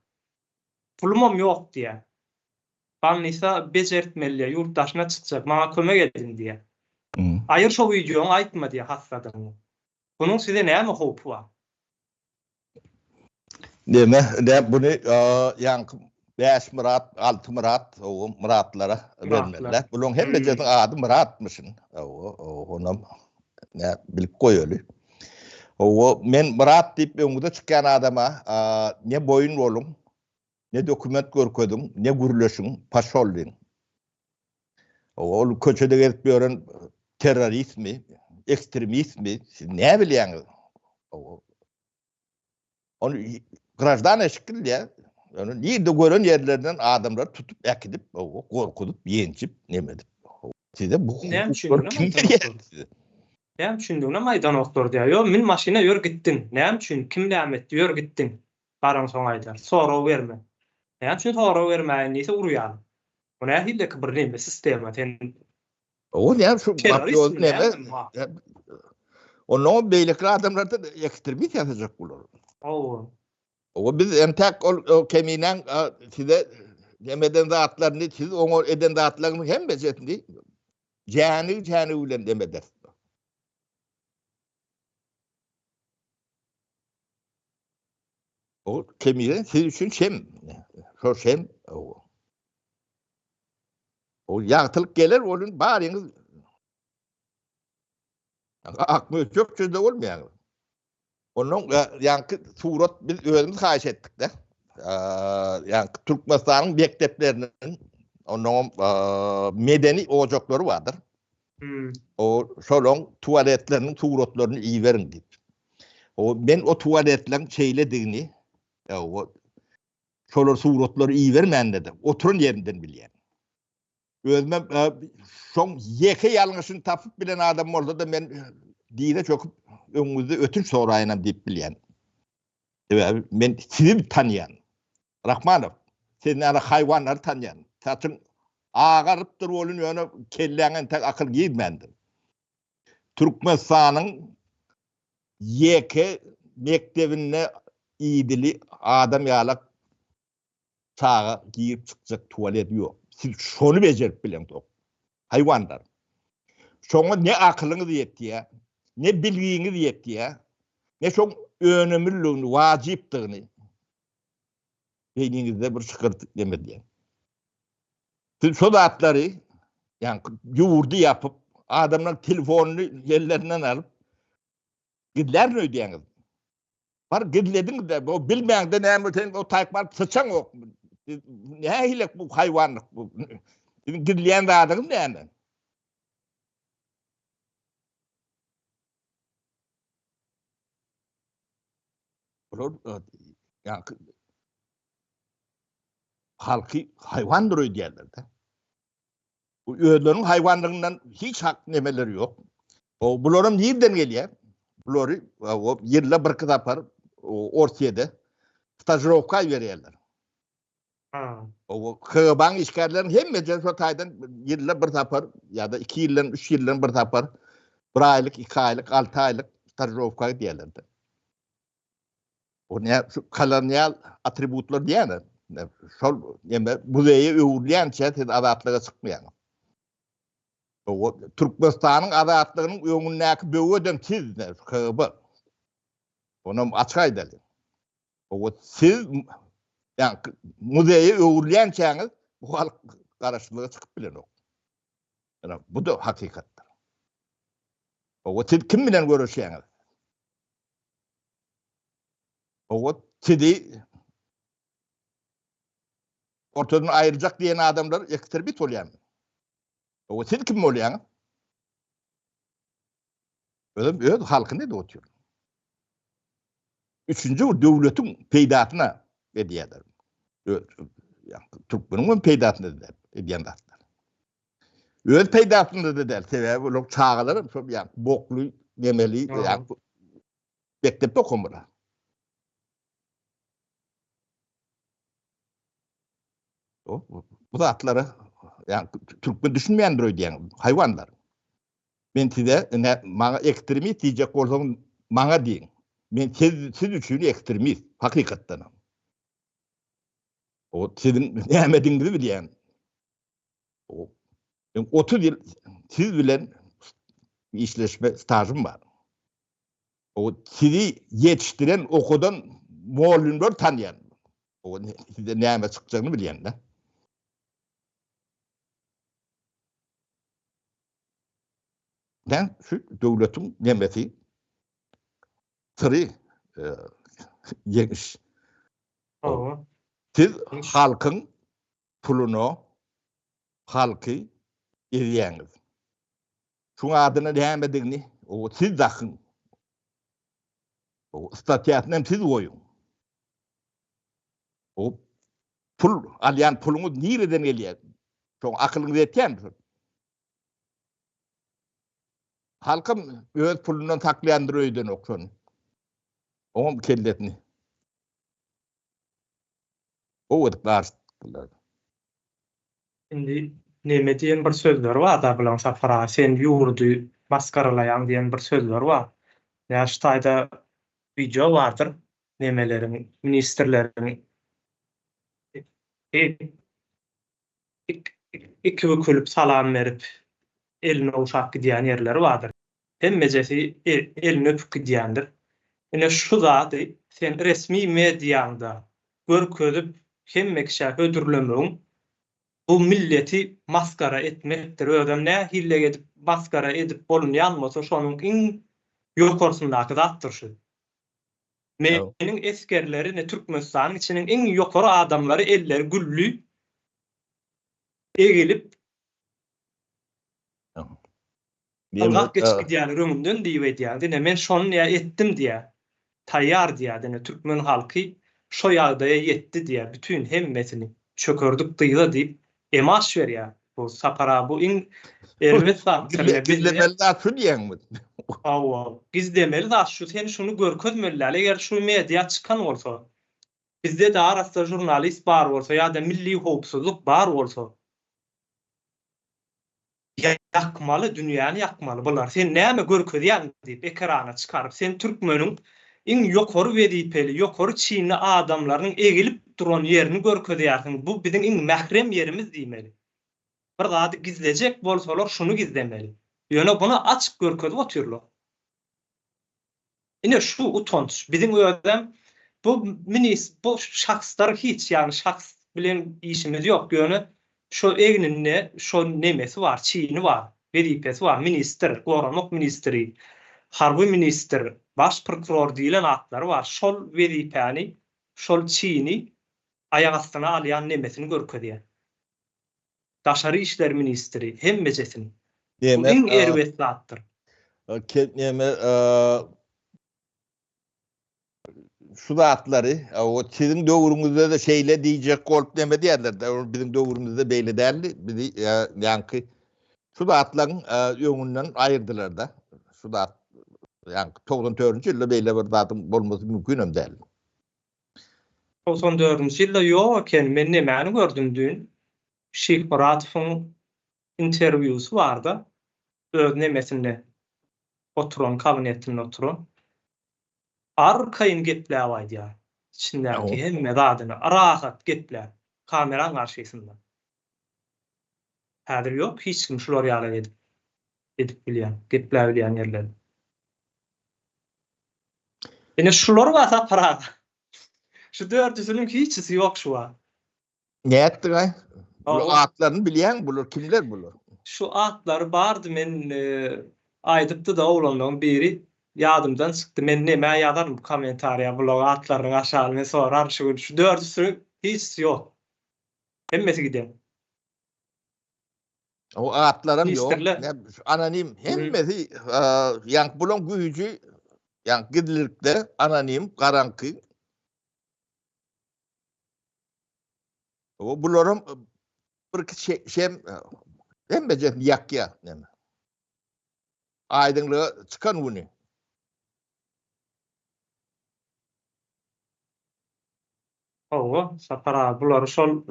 Pulumam ýok diýýär. Bolnisa bejertmeli diýýär, ýurt daşyna çykjak, maňa kömek ediň diýýär. Aýyr şo wideoňy aýtma diýýär hassadygyňy. Bunuň size näme howpy bar? Neme, nä buny ýaňky Bäşmyrat, Altymyrat, hawa, Myratlara bermeli. Bularyň hemmejesiniň ady Myratmyşyn. Hawa, onam nä bilip goýaly. Hawa, men Myrat diýip öňüňize çykýan adama ne boýun boluň, ne dokument görkeziň, ne gürleşiň, paşol diýiň. Hawa, ol köçede gezip ýören terroristmi, ekstremistmi, siz näme bilýäňiz? Hawa. Ony graždan eşikilýär. Ýöne nirde gören ýerlerinden adamlary tutup äkidip, gorkuzyp, ýenjip, neme edip. Size bu Näme üçindiginem kim berýär size? Näme üçindiginem aýdanoklar diýýär. Ýok, min maşyna ýör gitdiň. Näme üçin, kim näme etdi, ýör gitdiň. Baraňsoň aýdar. Sorag berme. Näme üçin sorag bermäýin diýse urýar. Bu nähileki bir neme sistema sen O näme şu mafioz neme? Ondan beýleki adamlardan ekstremist ýasajak bular. Hawa. O biz entek ol keminäň size neme eden zatlaryny, siz oňa eden zatlaryny hemmejesini jäni jäni bilen dem eder. O kemine siz üçin şem. Şo şem. O. O ýagtylyk geler bolun baryňyz ak möjek çözde bolmaýaňyz. Ondan ýaňky surat biz özümiz haýyş etdik-de. Ýaňky Türkmenistanyň mekdepleriniň ondan medeni ojaklary bardyr. Hmm. O şolaň tualetleriniň suratlaryny iberiň diýip. O men o tualetleriň şeýledigini, o şolar suratlary ibermände-de oturan ýerimden bilýän. Özümem şoň ýeke ýalňyşyny tapyp bilen adam bolsa-da men dize çöküp öňüňizde ötünç soraýynam diýip bilýän. Sebäbi men sizi tanýan. Rahmanow, sen ýaly haýwanlary tanýan. Saçyň agarypdyr welin ýöne kelläňe entek akyl girmändir. Türkmenistanyň ýeke mekdebinde idili adam ýalak çaga girip çykjak tualet ýok. Siz şony bejerip bileňzok. Haýwanlar. Şoňa ne akylyňyz ýetýär, ne bilgiňiz ýetýär, ne şoň önümliligini, wajypdygyny. Beýniňizde bir şykyrt neme edýär. Siz şo zatlary, ýagny ýurdy ýapyp, adamlaryň telefonyny ellerinden alyp, gizlärin öýdýäňiz. Bar gizlediňiz-de, o bilmäňde näme sen o taýyk baryp syçaňok. Nähili bu haýwanlyk bu? Siziň gizleýän zadyňyz näme? Bular ýa halky haýwandyr öýdýärler-de. Bu özleriniň haýwanlygyndan hiç hak nemeleri ýok. O bularam nirden gelýär? Bulary o ýylda birki sapar Orsýede stažirowka berýärler. Ha. O KGB-nyň işgärleriniň hemmesi şo taýdan ýylda bir sapar ýa-da 2 ýyldan, 3 ýyldan bir sapar bir aýlyk, 2 aýlyk, 6 aýlyk stažirowka gidýärler. O ne şu kolonial atributlar diýýän. Şol ýeme muzeýe öwrülýänçä siz azatlyga çykmaýaňyz. O Türkmenistanyň azatlygynyň öňündäki böwedem siz, KGB. Onam açyk aýdaly. O siz ýa muzeýe öwrülýänçäňiz bu halk garaşsyzlyga çykyp bilenok. Ýa bu da hakykatdyr. O siz kim bilen göreşýäňiz? O sizi ortadan aýyrjak diýen adamlar ekstremist bolýarmy? O siz kim bolýaňyz? Özüm öz halkyny edip otyr. Üçünji bir döwletiň peýdasyna edýärler. Türkmeniň hem peýdasyna edýän zatlar. Öz peýdasyna da däl, sebäbi olar çagalar hem şol ýa bokly, nemeli, ýa mekdepde okamaly. Bu zatlara ýa türkmen düşünmeýändir öýdýän haýwanlar. Men size ine maňa ekstremist diýjek bolsaň maňa diýiň. Men siz siz üçin ekstremist hakykatdan hem. O siziň nämedigiňizi bilýän. O men 30 ýyl siz bilen işleşme stažym bar. O sizi ýetişdiren, okudan mugallymlar tanýan. O size näme çykjagyny bilýän-de. Ben şu döwletiň nemesi syry e, ýeňiş. Hawa. Siz halkyň puluna halky ezýäňiz. Şuň adyna nämedigini o siz dakyň. O statýasyny hem siz goýuň. O pul alýan puluňyz nireden gelýär? Şoň akylyňyz ýetýärmi? Halkam öz pulundan saklaýandyr öýdenok şony. Oňam kellesini. Gowy edip garyşdylar. Indi neme diýen bir sözleri bar-da bulaň Sapar aga, sen ýurdy masgaralaýaň diýen bir sözleri bar. Ýa şu taýda wideo bardyr, nemeleriň, ministrleriň iki bükülip salam berip, elini ogşap gidýän ýerleri bardyr. Hemmejesi elini öpüp gidýändir. Ine şu zady sen resmi mediaňda görkezip hemme kişä hödürlemegiň bu milleti masgara etmekdir. Özem nähilek edip masgara edip bolunýan bolsa şonuň iň ýokarsyndaky zatdyr şu. Meniň esgerleri ine Türkmenistanyň içiniň iň ýokary adamlary elleri gülli egilip Ylgap geçip gidýärler öňümden diýip edýär. Dine men şony diýýär etdim diýýär. Taýýar diýýär dine türkmen halky şo ýagdaýa ýetdi diýýär. Bütin hemmesini çökerdik dyza diýip emaş berýär. Bu Sapar aga bu iň erbet zatdyr. Gizlemeli zat şu diýýäňmi? Hawa. Gizlemeli zat şu sen şuny görkezmeli däl. Eger şu media çykan bolsa bizde-de arassa žurnalist bar bolsa ýa-da milli howpsuzlyk bar bolsa Ýakmaly dünýäni ýakmaly bular sen näme görkezýäň diýip ekrana çykaryp sen türkmeniň iň ýokary wezipeli ýokary çinli adamlarynyň egilip duran ýerini görkezýärsiň bu biziň iň mährem ýerimiz diýmeli bir zady gizlejek bolsalar şuny gizlemeli ýöne buny açyk görkezip otyrlar. Ine şu utanç. Biziň özem. Bu minis bu şahslar hiç ýagny şahs bilen işimiz ýok ýöne şo egninde şo nemesi bar çini bar wezipesi bar ministr goranmak ministri harby ministr baş prokuror diýlen atlary bar şol wezipäni şol çini aýak astyna alýan nemesini görkezýär daşary işler ministri hemmejesini bu iň erbet zatdyr. Neme şu zatlary, o siziň döwrüňizde-de şeýle diýjek bolup neme diýerler-de, biziň döwrümizde beýle däldi, bizi ýaňky şu zatlaryň öňünden aýyrdylar-da. Şu zat ýaňky 94-nji ýylda beýle bir zadyň bolmasy mümkinem däl. 94-nji ýylda ýok eken, men nemäni gördüm düýn? Şyhmyradowyň interwýusy barda, öz nemesinde oturan, kabinetinde oturan. Arkaýyn gepläp aýdýar. Içindäki hemme zadyny rahat gepläp, kameraň garşysynda. Häzir ýok hiç kim şular ýaly edip edip bilýän, gepläp bilýän ýerleri. Ine şular bar Sapar aga. Şu dördüsiniň hiçisi ýok şu wagt. Nätdigaý? Bu atlaryny bilýäňmi bular kimler bular? Şu atlary bardy men aýdypdy-da oglanlaryň biri ýadymdan çykdy men nämä ýazaryn bu kommentariýa bulaň atlarynyň aşagyna men soraryn şu gün şu dördüsiniň hiçisi ýok hemmesi giden. O atlaram ýok. Anonim hemmesi ýaňky bulaň güýji ýaňky gizlilikde anonim garaňky. O bularam bir şem hemmejesini ýakýar näme. Aýdyňlyga çykan güni. Hawa, Sapar aga, bulary şol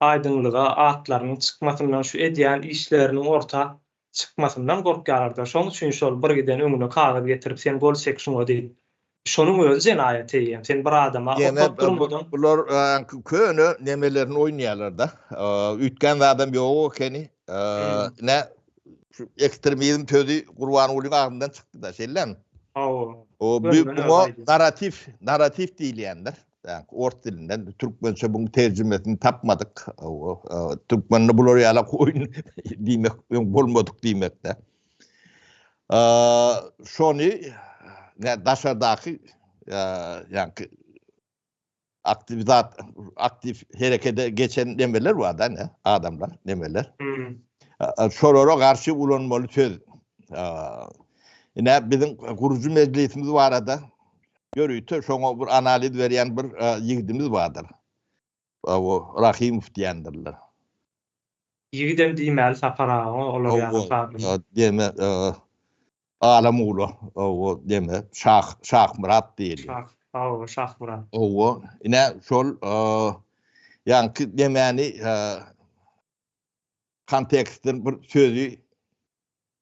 aýdyňlyga atlarynyň çykmasyndan, şu edýän işleriniň orta çykmasyndan gorkýarlar-da. Şoň üçin şol birgiden öňüne kagyz getirip, sen gol çek şuňa diýip. Şonuň özi jenaýat eýýäm. Sen bir adama okap durmadan. Bular köne nemelerini oýnaýarlar-da. Üýtgän zadam ýok ekeni. Ine, şu ekstremizm sözi Gurbangulyň agzyndan çykdy-da, şeýlemi? Hawa. O bu narratiw, narratiw diýilýändir. Ýa ors dilinden türkmençe buň terjimesini tapmadyk. Türkmende bular ýaly oýun diýmek öň bolmadyk diýmekde. Şony daşardaky ýa-ki aktiwizat aktiw herekete geçen nemeler bar da ne adamlar nemeler. Şolara garşy ulanmaly söz. Ine biziň gurujy mejlisimiz barada Ýörite şoňa bir analiz berýän bir ýigidimiz bardyr. O Rahimow diýendirler. Ýigidem diýmäli Sapar aga olar ýaly adama. Deme Alam ula o deme Şah Şahmyrat diýilýär. Şah hawa Şahmyrat. Hawa ine şol ýaňky demäni kontekstden bir sözi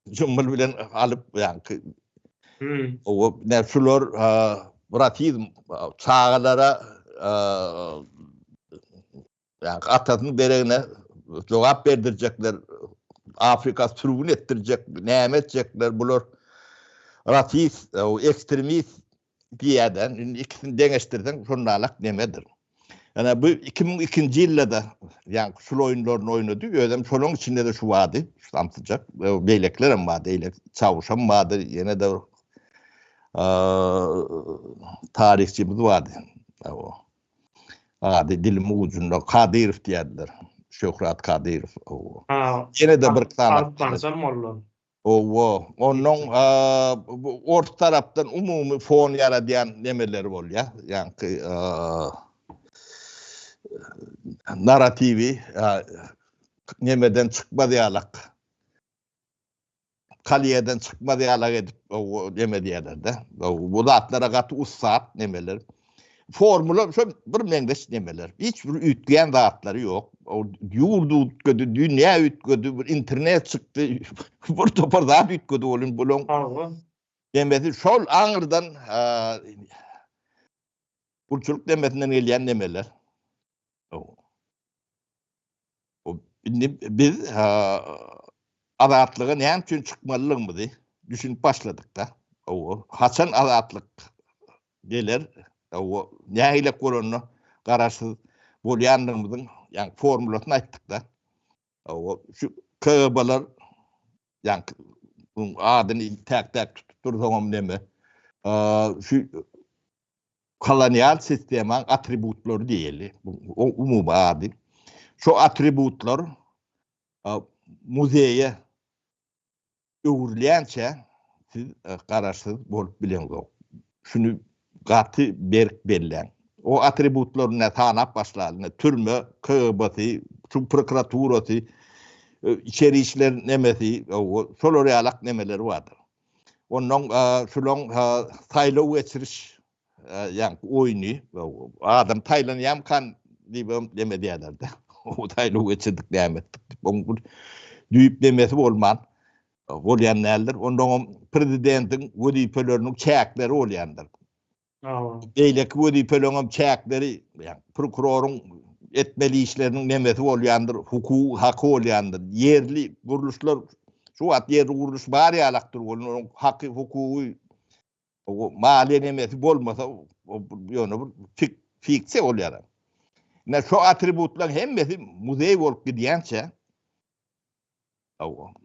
jymmyl bilen alyp ýaňky o ne şular rasizm çagalara ýaňky atasynyň deregine jogap berdirjekler Afrika sürgün etdirjek näme etjekler bular rasist ekstremist diýýärden indi ikisini deňeşdirseň şondalak nemedir. Ýöne bu 2002-nji ýylda-da ýaňky şul oýunlaryny oýnady, özem şolaň içinde-de şu bardy, şu samsyjak, beýlekilerem bardy, eýleki Çawuşam bardy, ýene-de bir taryhçymyz bardy. Ady dilimiň ujunda, Kadyrow diýerdiler. Şöhrat Kadyrow. Ýene-de bir sany. Alyp molla. Owo, onnoň ors tarapdan umumy fon ýaradýan nemeleri bolýar, ýaňky narratiwi nemeden çykmaz ýalak, kaliýadan çykmaz ýalak edip neme diýerler-de. Bu zatlara gaty ussat nemeler. Formula şo bir meňzeş nemeler. Hiç bir üýtgeýän zatlary ýok. Ýurt üýtgedi, dünýä üýtgedi, bir internet çykdy. Bir topar zat üýtgedi welin bulaň. Hawa. Demesi şol aňyrdan gulçulyk demesinden gelýän nemeler. Indi biz azatlyga näme üçin çykmalylygymyzy düşünip başladyk-da. Haçan azatlyk geler? O nähilek bolanda garaşsyz bolýandygymyzyň ýa formulasyny aýtdyk-da. O şu KGB-ler ýa adyny täk-täk tutup dursaňam neme. Şu kolonial sistemaň atributlary diýeli. Bu umumy ady. Şu atributlar muzeýe öwrülýänçä siz garaşsyz bolup bileňzok. Şuny gaty berk belläň. O atributlaryny nä sanap başlaly, nä türme, KGB-si, şu prokuraturasy, içeri işler nemesi, şolar ýalak nemeleri bardyr. Ondan şulaň saýlaw geçiriş ýaňky oýny, adam saýlanýarmykan diýibem neme diýerler-de. O saýlaw geçirdik, näme etdik diýip, oň bir düýp nemesi bolman bolýan däldir. Ondaňam prezidentiň wezipeleriniň çäkleri bolýandyr. Beýleki wezipeleriňem çäkleri, ýa prokuroryň etmeli işleriniň nemesi bolýandyr, hukugy, haky bolýandyr. Ýerli gurluşlar, şu wagt ýerli gurluş bar ýalakdyr, onuň haky, hukugy, maliýe nemesi bolmasa, ýöne bir fiksiýa bolýar. Ine şu atributlaryň hemmesi muzeý bolup gidýänçä,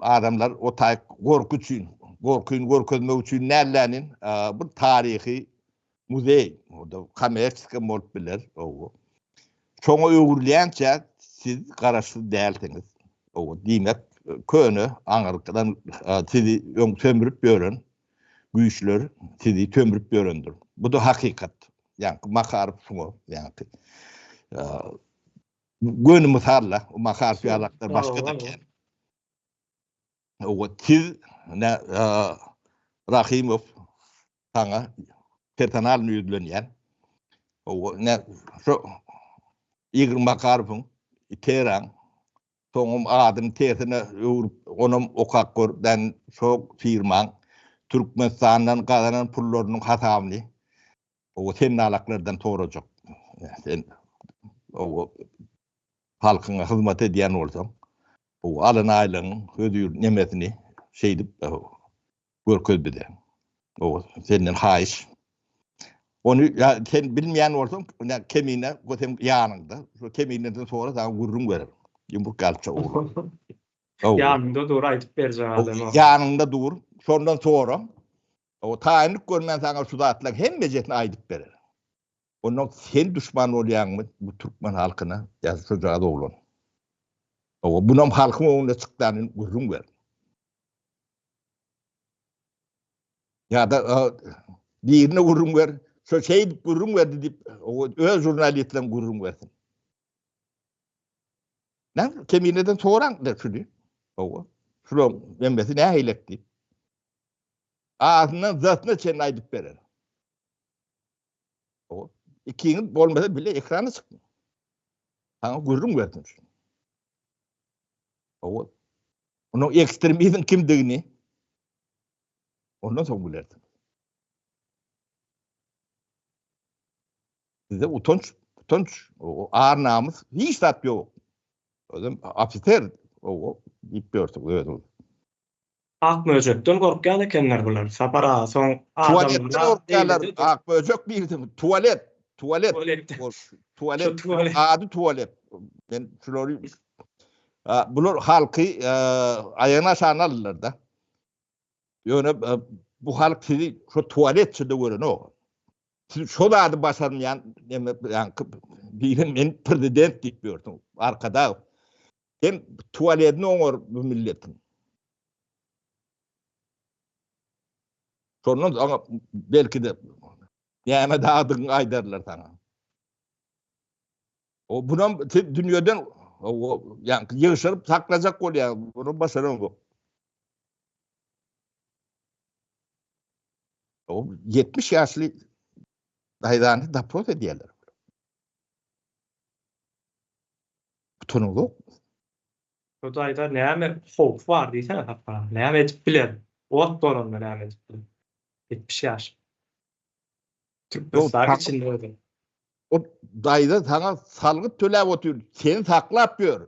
Adamlar o taýyk gorky üçin, gorkyny görkezmek üçin nällänin bir taryhy muzeý, o-da kommersiýa bolup biler, owo. Şoňa öwrülýänçä siz garaşsyz dälsiňiz. Owo, diýmek, köne aňyrdan sizi öň sömürip ýören güýçler sizi sömürip ýörendir. Bu-da hakykat. Ýaňky Makarow şuňa, ýaňky Göni mysal-da, o Makarow ýalaklar başga-da kän. Owa, siz ne Rahimow saňa personalny ýüzlenýän. Owa, ne şu Igor Makarowyň Iteraň soňam adyny tersine öwrüp, onam okap gör, ben şo firmaň Türkmenistandan gazanan pullarynyň hasabyny Owa sen nalaklardan sorajak. Sen owa halkyňa hyzmat edýän bolsaň, owa alan aýlygyň hödür nemesini şeýdip görkez bize. Owa senden haýyş. Ony ýa sen bilmeýän bolsaň, ine Kemine o seň ýanyňda. Şo Kemineden sora saňa gürrüň berer. Ýumruk ýalyça oglan. Ýanyňda dur aýdyp berjek adam o. Ýanyňda dur, şondan sora. O taýynlyk görmän saňa şu zatlaryň hemmejesini aýdyp berer. Ondan sen duşman bolýaňmy bu türkmen halkyna ýa şojagaz oglan? Owa bunam halkyň öňünde çykdanyny gürrüň ber. Ýa-da birine gürrüň ber, şo şeýdip gürrüň berdi diýip, öz žurnalistleň gürrüň bersin. Näme kemineden soraň der şuny. Owa. Şulaň hemmesi nähilek diýip. Agzyndan zatyna çenli aýdyp berer. O ikiňiz bolmasa bile ekrana çykma. Saňa gürrüň bersin şu. O Onuň ekstremizm kimdigini ondan soň bilersiň. Sizde utanç, utanç, ar namys hiç zat ýok. Özüm ofiser, o diýip ýörsüň özüňiz. Ak möjekden gorkýan ekenler bular. Sapar aga soň Tualetden gorkýarlar. Ak möjek diýipsiň. Tualet, tualet. Tualet. Ady tualet. Men şulary bular halky aýagyny aşagyna aldylar-da. Ýöne bu halk sizi şu tualetçide görenok. Siz şo zady başarmaýan neme ýaňky biri men prezident diýip ýörsüň. Arkadag. Sen tualetini oňar bu milletiň. Şondan soň belki-de näme dadygyňy aýdarlar saňa. O bunam siz dünýeden ýaňky ýygşyryp saklajak bolýar, bunu başaranok. O 70 ýaşly daýzany dopros edýärler. Utanyňzokmy? Bu daýza näme howpy bar diýsene Sapar aga. Näme edip biler? Ot bolanda näme edip biler? 70 ýaş. Türkmenistan içinde özem. O daýza saňa salgyt töläp otyr, seni saklap ýör.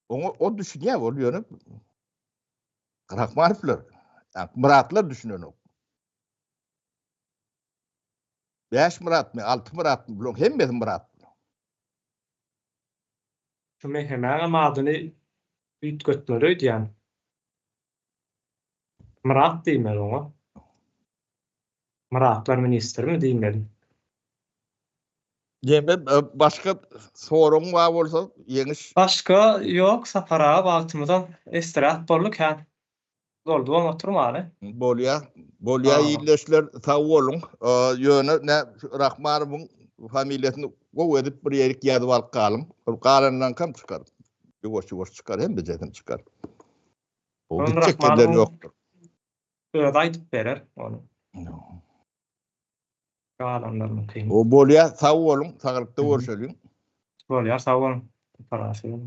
Oňa o düşünýär, ol ýöne Rahmanowlar, Myratlar düşünenok. 5 Myratmy, 6 Myratmy, bularyň hemmesi Myrat. Şu mehemäňem adyny üýtgetmeli öýdýän. Myrat diýmeli oňa. Myratlar ministrimi diýmeli. Ýene başga soragyň bar bolsa, Ýeňiş. Başga ýok Sapar aga wagtymyzam estiräk boldy kän doldubam oturmaly. Bolýa. Bolýa ildeşler sag boluň. Ýöne nä Rahmanowyň familiýasyny gowy edip bir ýerik ýazyp alyp galyň. Ol galanlaňkam çykar. Ýuwaş ýuwaş çykar hemmejesini çykar. O gitjek ýerleri ýokdur. Özi aýdyp berer ony. Galanlaryny kyn. O bolýa sag boluň saglykda görşeliň. Bolýar sag boluň. Sapar aga.